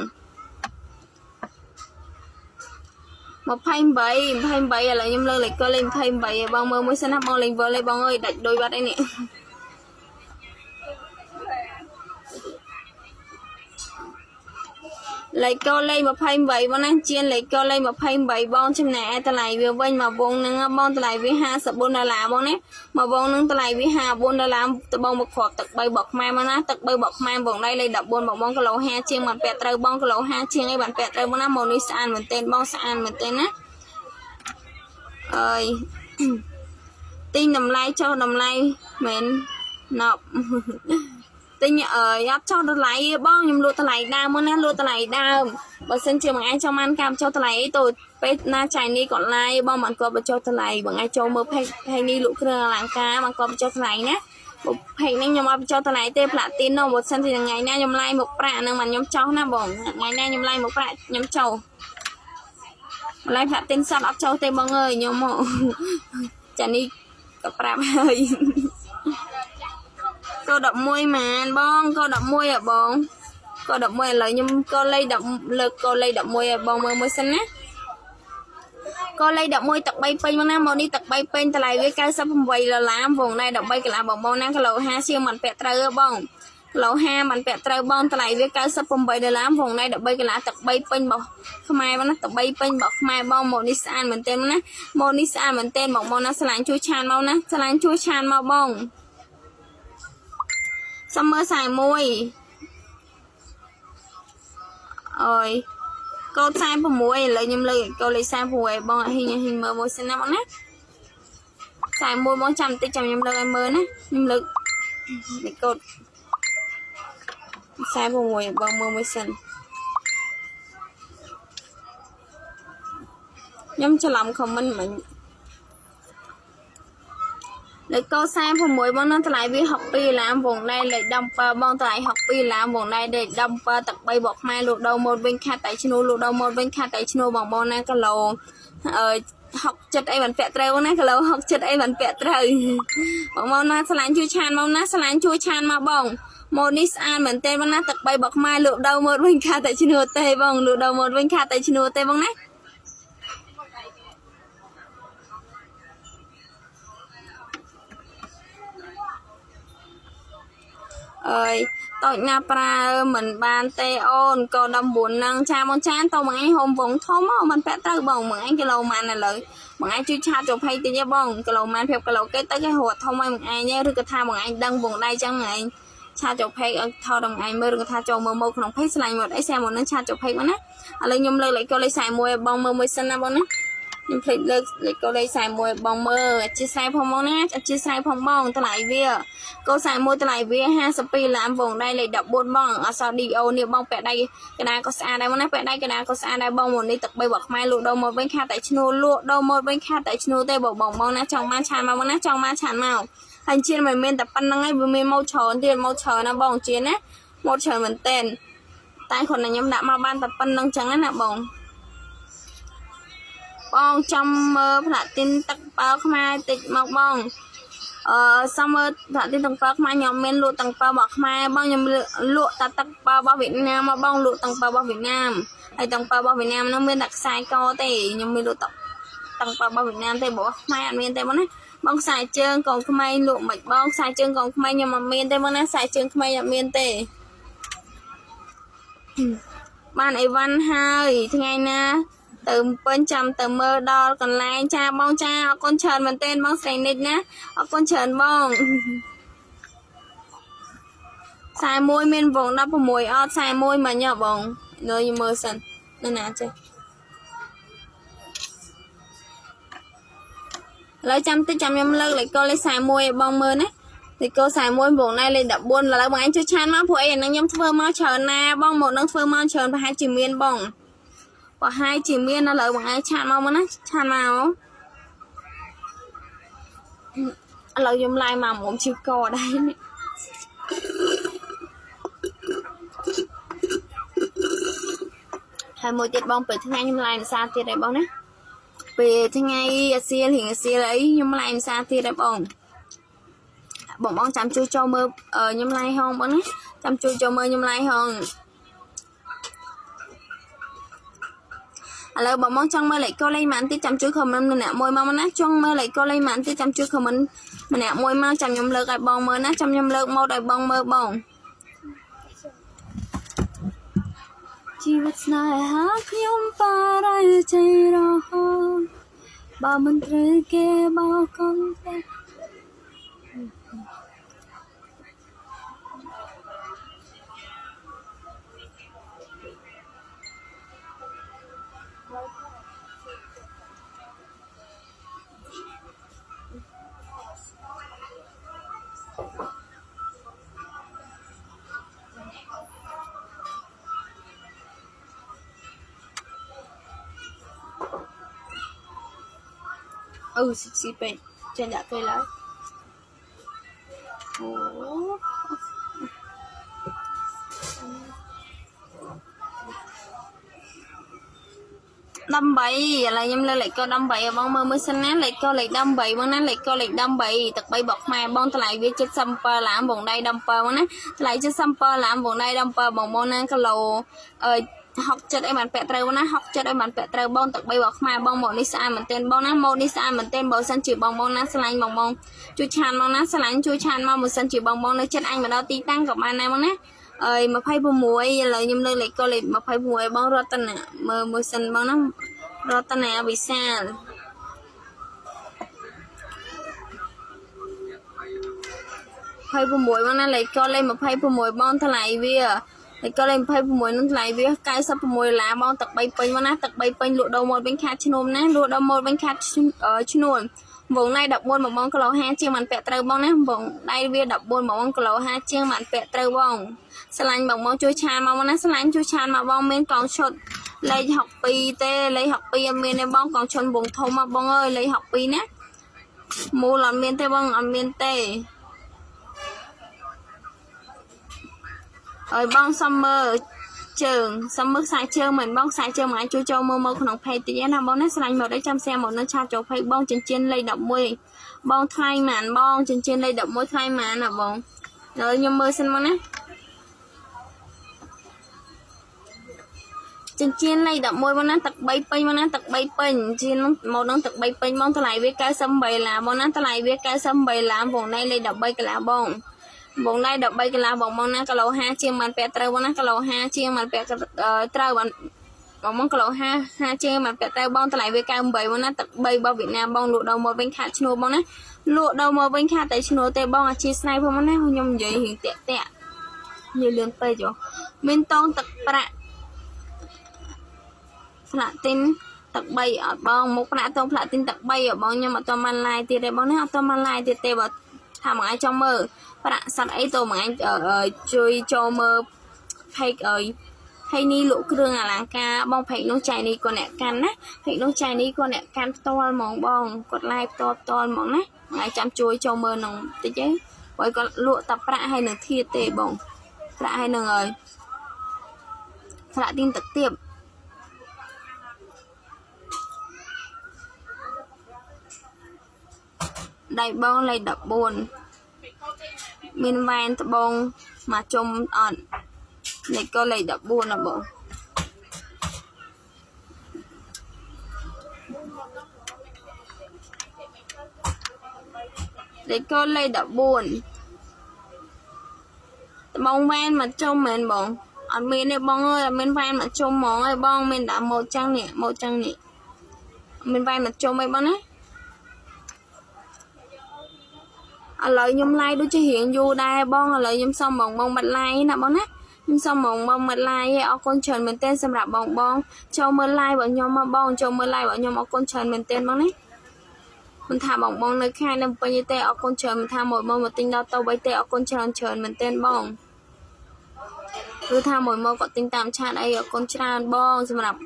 28 28ឥឡូវខ្ញុំលើកលេខកលេខ28ឲ្យបងមើលមួយសិនណាបងលេងវិលឯងបងអើយដាច់ដូចបាត់អីនេះលេខកូលេខ28បងណាជាងលេខកូលេខ28បងចំណែកឯតម្លៃវាវិញមួយវងហ្នឹងបងតម្លៃវា54ដុល្លារបងណាមួយវងហ្នឹងតម្លៃវា54ដុល្លារទៅបងមកគ្រាប់ទឹក3បកខ្មែរមកណាទឹក3បកខ្មែរបងដៃលេខ14បងបងគីឡូ5ជាងបានពាក់ត្រូវបងគីឡូ5ជាងអីបានពាក់ត្រូវបងណាមកនេះស្អាតមែនទែនបងស្អាតមែនទែនណាអើយទិញតម្លៃចុះតម្លៃមែនណប់ទិញអើយអត់ចុះតម្លៃទេបងខ្ញុំលក់តម្លៃដើមមកណាលក់តម្លៃដើមបើសិនជាបងឯងចង់បានការបញ្ចុះតម្លៃអីទៅពេលណាចាយនេះគាត់ឡាយបងមិនគាត់បញ្ចុះតម្លៃបងឯងចូលមើល page page នេះលក់គ្រឿងអលង្ការបងគាត់បញ្ចុះតម្លៃណាបើ page នេះខ្ញុំអត់បញ្ចុះតម្លៃទេផ្លាទីននោះបើសិនជាថ្ងៃណាខ្ញុំឡាយមកប្រាក់ហ្នឹងមិនខ្ញុំចោះណាបងថ្ងៃណាខ្ញុំឡាយមកប្រាក់ខ្ញុំចោះម្ល៉េះផ្លាទីនសតអត់ចោះទេបងអើយខ្ញុំមកចានេះក៏ប្រាប់ហើយកូ11ម៉ានបងកូ11ហ៎បងកូ11ឥឡូវខ្ញុំកូលេខ10លើកកូលេខ11ឲ្យបងមើលមួយសិនណាកូលេខ11ទឹក3ពេញមកណាមកនេះទឹក3ពេញតម្លៃវា98ដុល្លារវងដែរ13កន្លះបងបងណាគីឡូ5ជាងមិនពាក់ត្រូវបងគីឡូ5មិនពាក់ត្រូវបងតម្លៃវា98ដុល្លារវងដែរ13កន្លះទឹក3ពេញរបស់ខ្មែរបងណាទឹក3ពេញរបស់ខ្មែរបងមកនេះស្អាតមែនទែនណាមកនេះស្អាតមែនទែនបងបងណាស្រឡាញ់ជួយឆានមកណាស្រឡាញ់ជួយឆានមកបងសុំមើល41អើយកូដ46ឥឡូវខ្ញុំលើកកូដលេខ46ឲ្យបងហ៊ីងហ៊ីងមើលមួយសិនណាបងណា41បងចាំបន្តិចចាំខ្ញុំលើកឲ្យមើលណាខ្ញុំលើកលេខកូដ 46បងមើលមួយសិនខ្ញុំច្រឡំ comment មិញលេខក46បងនឹងតម្លៃវា62ឡាមវងដៃលេខ17បងតម្លៃ62ឡាមវងដៃលេខ17ទឹក3បកខ្មែរលក់ដូរម៉ូតវិញខាត់តែឈ្នួលលក់ដូរម៉ូតវិញខាត់តែឈ្នួលបងបងណាគីឡូអឺ67អីបានពាក់ត្រូវណាគីឡូ67អីបានពាក់ត្រូវបងបងណាឆ្លាញ់ជួយឆានមកណាឆ្លាញ់ជួយឆានមកបងម៉ូតនេះស្អាតមែនទេបងណាទឹក3បកខ្មែរលក់ដូរម៉ូតវិញខាត់តែឈ្នួលទេបងលក់ដូរម៉ូតវិញខាត់តែឈ្នួលទេបងណាអើយតូចណាប្រើមិនបានទេអូនកូន19ហ្នឹងចាបងចានតមួយឯងហូមវងធំមកមិនពាក់ត្រូវបងមួយឯងគីឡូម៉ានឥឡូវមួយឯងជួយឆាតចូលភ័យតិចទេបងគីឡូម៉ានប្រាប់គីឡូគេទៅគេរត់ធំឲ្យមួយឯងឬក៏ថាមួយឯងដឹងវងដៃចឹងឯងឆាតចូលភ័យឲ្យថតដល់ឯងមើលឬក៏ថាចូលមើលមកក្នុងភ័យស្លាញ់មកអីសែមកនឹងឆាតចូលភ័យមកណាឥឡូវខ្ញុំលើកលេខកូលេខ41ឲ្យបងមើលមួយសិនណាបងណាខ្ញុំភ្លេចលើកលេខកូលេខ41ឲ្យបងមើលអធិស្ឋានផងបងណាអធិស្ឋានផងបងតម្លៃវាកូ41តម្លៃវា52ឡាមវងដៃលេខ14បងអស DO នេះបងពាក់ដៃកណ្ដាលក៏ស្អាតដែរបងណាពាក់ដៃកណ្ដាលក៏ស្អាតដែរបងមកនេះទឹក3បកខ្មែរលក់ដូរមកវិញខាតតែឈ្នួលលក់ដូរមកវិញខាតតែឈ្នួលទេបងបងបងណាចង់បានឆានមកបងណាចង់បានឆានមកហើយជាមិនមែនតែប៉ុណ្្នឹងឯងវាមានមកច្រើនទៀតមកច្រើនណាបងជាណាមកច្រើនមែនទែនតែគ្រាន់តែខ្ញុំដាក់មកបានតែប៉ុណ្្នឹងចឹងណាបងបងចាំមើលផ្លាទីនទឹកប៉ាល់ខ្មែរតិចមកបងអឺសុំមើលផ្លាទីនទឹកប៉ាល់ខ្មែរខ្ញុំមានលក់ទឹកប៉ាល់របស់ខ្មែរបងខ្ញុំលក់តែទឹកប៉ាល់របស់វៀតណាមមកបងលក់ទឹកប៉ាល់របស់វៀតណាមហើយទឹកប៉ាល់របស់វៀតណាមនោះមានតែខ្សែកទេខ្ញុំមានលក់ទឹកទឹកប៉ាល់របស់វៀតណាមទេរបស់ខ្មែរអត់មានទេបងណាបងខ្សែជើងកងក្មេងលក់មិនបងខ្សែជើងកងក្មេងខ្ញុំអត់មានទេបងណាខ្សែជើងក្មេងអត់មានទេបានអីវ៉ាន់ហើយថ្ងៃណាទៅពេញចាំទៅមើលដល់កន្លែងចាបងចាអរគុណច្រើនមែនទែនបងស្រីនិចណាអរគុណច្រើនបង41មានវង16អត់41មិញហ៎បងនៅមើលសិននៅណាចេះឥឡូវចាំតិចចាំខ្ញុំលើកលេខកូលេខ41ឲ្យបងមើលណាលេខកូ41វងណែលេខ14ឥឡូវបងឯងជួយឆានមកព្រោះអីអានឹងខ្ញុំធ្វើមកច្រើនណាបងមកនឹងធ្វើមកច្រើនប្រហែលជាមានបងប្រហែលជាមានឥឡូវបងឯងឆានមកមកណាឆានមកឥឡូវខ្ញុំឡាយមកមុំជីកដែរនេះហើយមួយទៀតបងពេលថ្ងៃខ្ញុំឡាយភាសាទៀតដែរបងណាពេលថ្ងៃអាសៀលរៀងអាសៀលអីខ្ញុំឡាយភាសាទៀតដែរបងបងបងចាំជួយចូលមើលខ្ញុំឡាយហងបងណាចាំជួយចូលមើលខ្ញុំឡាយហងឥឡូវបងបងចង់មើលលេខកូលេខម៉ានទៀតចាំជួយ comment ម្នាក់មួយមកណាចង់មើលលេខកូលេខម៉ានទៀតចាំជួយ comment ម្នាក់មួយមកចាំខ្ញុំលើកឲ្យបងមើលណាចាំខ្ញុំលើកមកឲ្យបងមើលបងជីវិតស្នេហាខ្ញុំបារាជ័យរហូតបើមិនត្រូវគេបោកកុំទេអឺស៊ីស៊ីពេកចេញដាក់គេឡើយអូ18ឥឡូវខ្ញុំលើកលេខកូ18ឲ្យបងមើលមើលសិនណាលេខកូលេខ18បងណាលេខកូលេខ18ទឹក3បកខ្មែរបងតម្លៃវា77ឡាមបងដៃ17បងណាតម្លៃ77ឡាមបងដៃ17បងបងណាគីឡូអឺ67អីបានពាក់ត្រូវណា67អីបានពាក់ត្រូវបងទឹក3បកខ្មែរបងមកនេះស្អាតមែនទែនបងណាមកនេះស្អាតមែនទែនបើសិនជាបងបងណាឆ្លាញ់បងបងជួយឆានមកណាឆ្លាញ់ជួយឆានមកបើសិនជាបងបងនៅចិត្តអញមកដល់ទីតាំងក៏បានដែរបងណាអើយ26ឥឡូវខ្ញុំលើកលេខកូលេខ26បងរតនាមើលមួយសិនបងណារតនាវិសាល26បងណាលេខកូលេខ26បងថ្លៃវាលេខកូលេខ26នឹងថ្លៃវា96ដុល្លារបងទឹក3ពេញបងណាទឹក3ពេញលក់ដូរមកវិញខាតឈ្នួលណាលក់ដូរមកវិញខាតឈ្នួល វងដៃ14បងបងគីឡូ5ជាងបានពាក់ត្រូវបងណាវងដៃវា14បងបងគីឡូ5ជាងបានពាក់ត្រូវបងស្រឡាញ់បងបងជួយឆានមកបងណាស្រឡាញ់ជួយឆានមកបងមានកងឈុតលេខ62ទេលេខ62អត់មានទេបងកងឈុនវងធំមកបងអើយលេខ62ណាមូលអត់មានទេបងអត់មានទេអើយបងសុំមើលជើងសុំមើលខ្សែជើងមិនបងខ្សែជើងមកអាចជួយចូលមើលមកក្នុង page តិចណាបងណាស្រឡាញ់មកដែរចាំ share មកនៅឆាតចូល page បងចិញ្ចៀនលេខ11បងថ្លៃម៉ានបងចិញ្ចៀនលេខ11ថ្លៃម៉ានណាបងហើយខ្ញុំមើលសិនមកណាចិញ្ចៀនលេខ11បងណាទឹក3ពេញបងណាទឹក3ពេញចិញ្ចៀនមកនឹងទឹក3ពេញបងថ្លៃវា98ដុល្លារបងណាថ្លៃវា98ដុល្លារបងណៃលេខ13កន្លះបងបងណៃ13កន្លះបងបងណាគីឡូ5ជាងបានពាក់ត្រូវបងណាគីឡូ5ជាងបានពាក់ត្រូវបានបងបងគីឡូ5 5ជាងបានពាក់ត្រូវបងតម្លៃវា98បងណាទឹក3របស់វៀតណាមបងលក់ដល់មកវិញខាតឈ្នួលបងណាលក់ដល់មកវិញខាតតែឈ្នួលទេបងអធិស្ឋានផងណាខ្ញុំនិយាយរៀងតាក់តាក់និយាយលឿនពេកយោមានតងទឹកប្រាក់ផ្លាទីនទឹក3អត់បងមុខប្រាក់តងផ្លាទីនទឹក3អត់បងខ្ញុំអត់តបានឡាយទៀតទេបងណាអត់តបានឡាយទៀតទេបើថាមួយឯងចង់មើលប្រាក់សត្វអីទៅមួយឯងជួយចូលមើល page អើយហើយនេះលក់គ្រឿងអលង្ការបង page នោះចៃនេះគាត់អ្នកកាន់ណា page នោះចៃនេះគាត់អ្នកកាន់ផ្ទាល់ហ្មងបងគាត់ live ផ្ទាល់ផ្ទាល់ហ្មងណាថ្ងៃចាំជួយចូលមើលក្នុងតិចទេព្រោះគាត់លក់តែប្រាក់ហើយនឹងធាតទេបងប្រាក់ហើយនឹងអើយផ្លាទីនទឹកទៀបដៃបងលេខ14មានវ៉ែនត្បូងមកជុំអត់លេខក៏លេខ14ណាបងលេខក៏លេខ14ត្បូងវ៉ែនមកជុំមែនបងអត់មានទេបងអើយអត់មានវ៉ែនមកជុំហ្មងអើយបងមានដាក់ម៉ូតចឹងនេះម៉ូតចឹងនេះមានវ៉ែនមកជុំអីបងណាឥឡូវខ្ញុំឡាយដូចជារៀងយូរដែរបងឥឡូវខ្ញុំសុំបងបងបាត់ឡាយណាបងណាខ្ញុំសុំបងបងបាត់ឡាយឲ្យអរគុណច្រើនមែនទែនសម្រាប់បងបងចូលមើលឡាយរបស់ខ្ញុំមកបងចូលមើលឡាយរបស់ខ្ញុំអរគុណច្រើនមែនទែនបងណាមិនថាបងបងនៅខេត្តនៅពេញទេអរគុណច្រើនមិនថាមួយបងមកទិញដល់ទៅបីទេអរគុណច្រើនច្រើនមែនទែនបងគឺថាមួយមកគាត់ទិញតាមឆាតអីអរគុណច្រើនបងសម្រាប់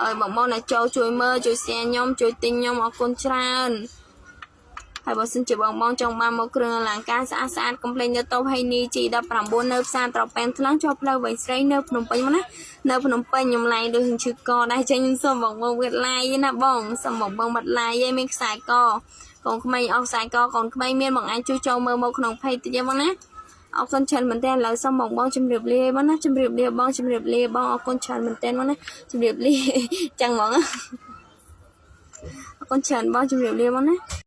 ឲ្យបងបងដែលចូលជួយមើលជួយ share ខ្ញុំជួយទិញខ្ញុំអរគុណច្រើនហើយបើសិនជាបងបងចង់បានមកគ្រឿងអលង្ការស្អាតស្អាតកុំភ្លេចនៅតូបហេនី G19 នៅផ្សារត្រពាំងថ្លឹងជាប់ផ្លូវវែងស្រីនៅភ្នំពេញមកណានៅភ្នំពេញខ្ញុំឡាយដូចឈឺកដែរចេញខ្ញុំសុំបងបងវាឡាយណាបងសុំបងបងបាត់ឡាយឯងមានខ្សែកកូនក្មេងអស់ខ្សែកកូនក្មេងមានបងអាចជួយចូលមើលមកក្នុង page តិចបងណាអរគុណច្រើនមែនទែនឥឡូវសូមបងបងជម្រាបលាបងណាជម្រាបលាបងជម្រាបលាបងអរគុណច្រើនមែនទែនបងណាជម្រាបលាចឹងហ្មងអរគុណច្រើនបងជម្រាបលាបងណា។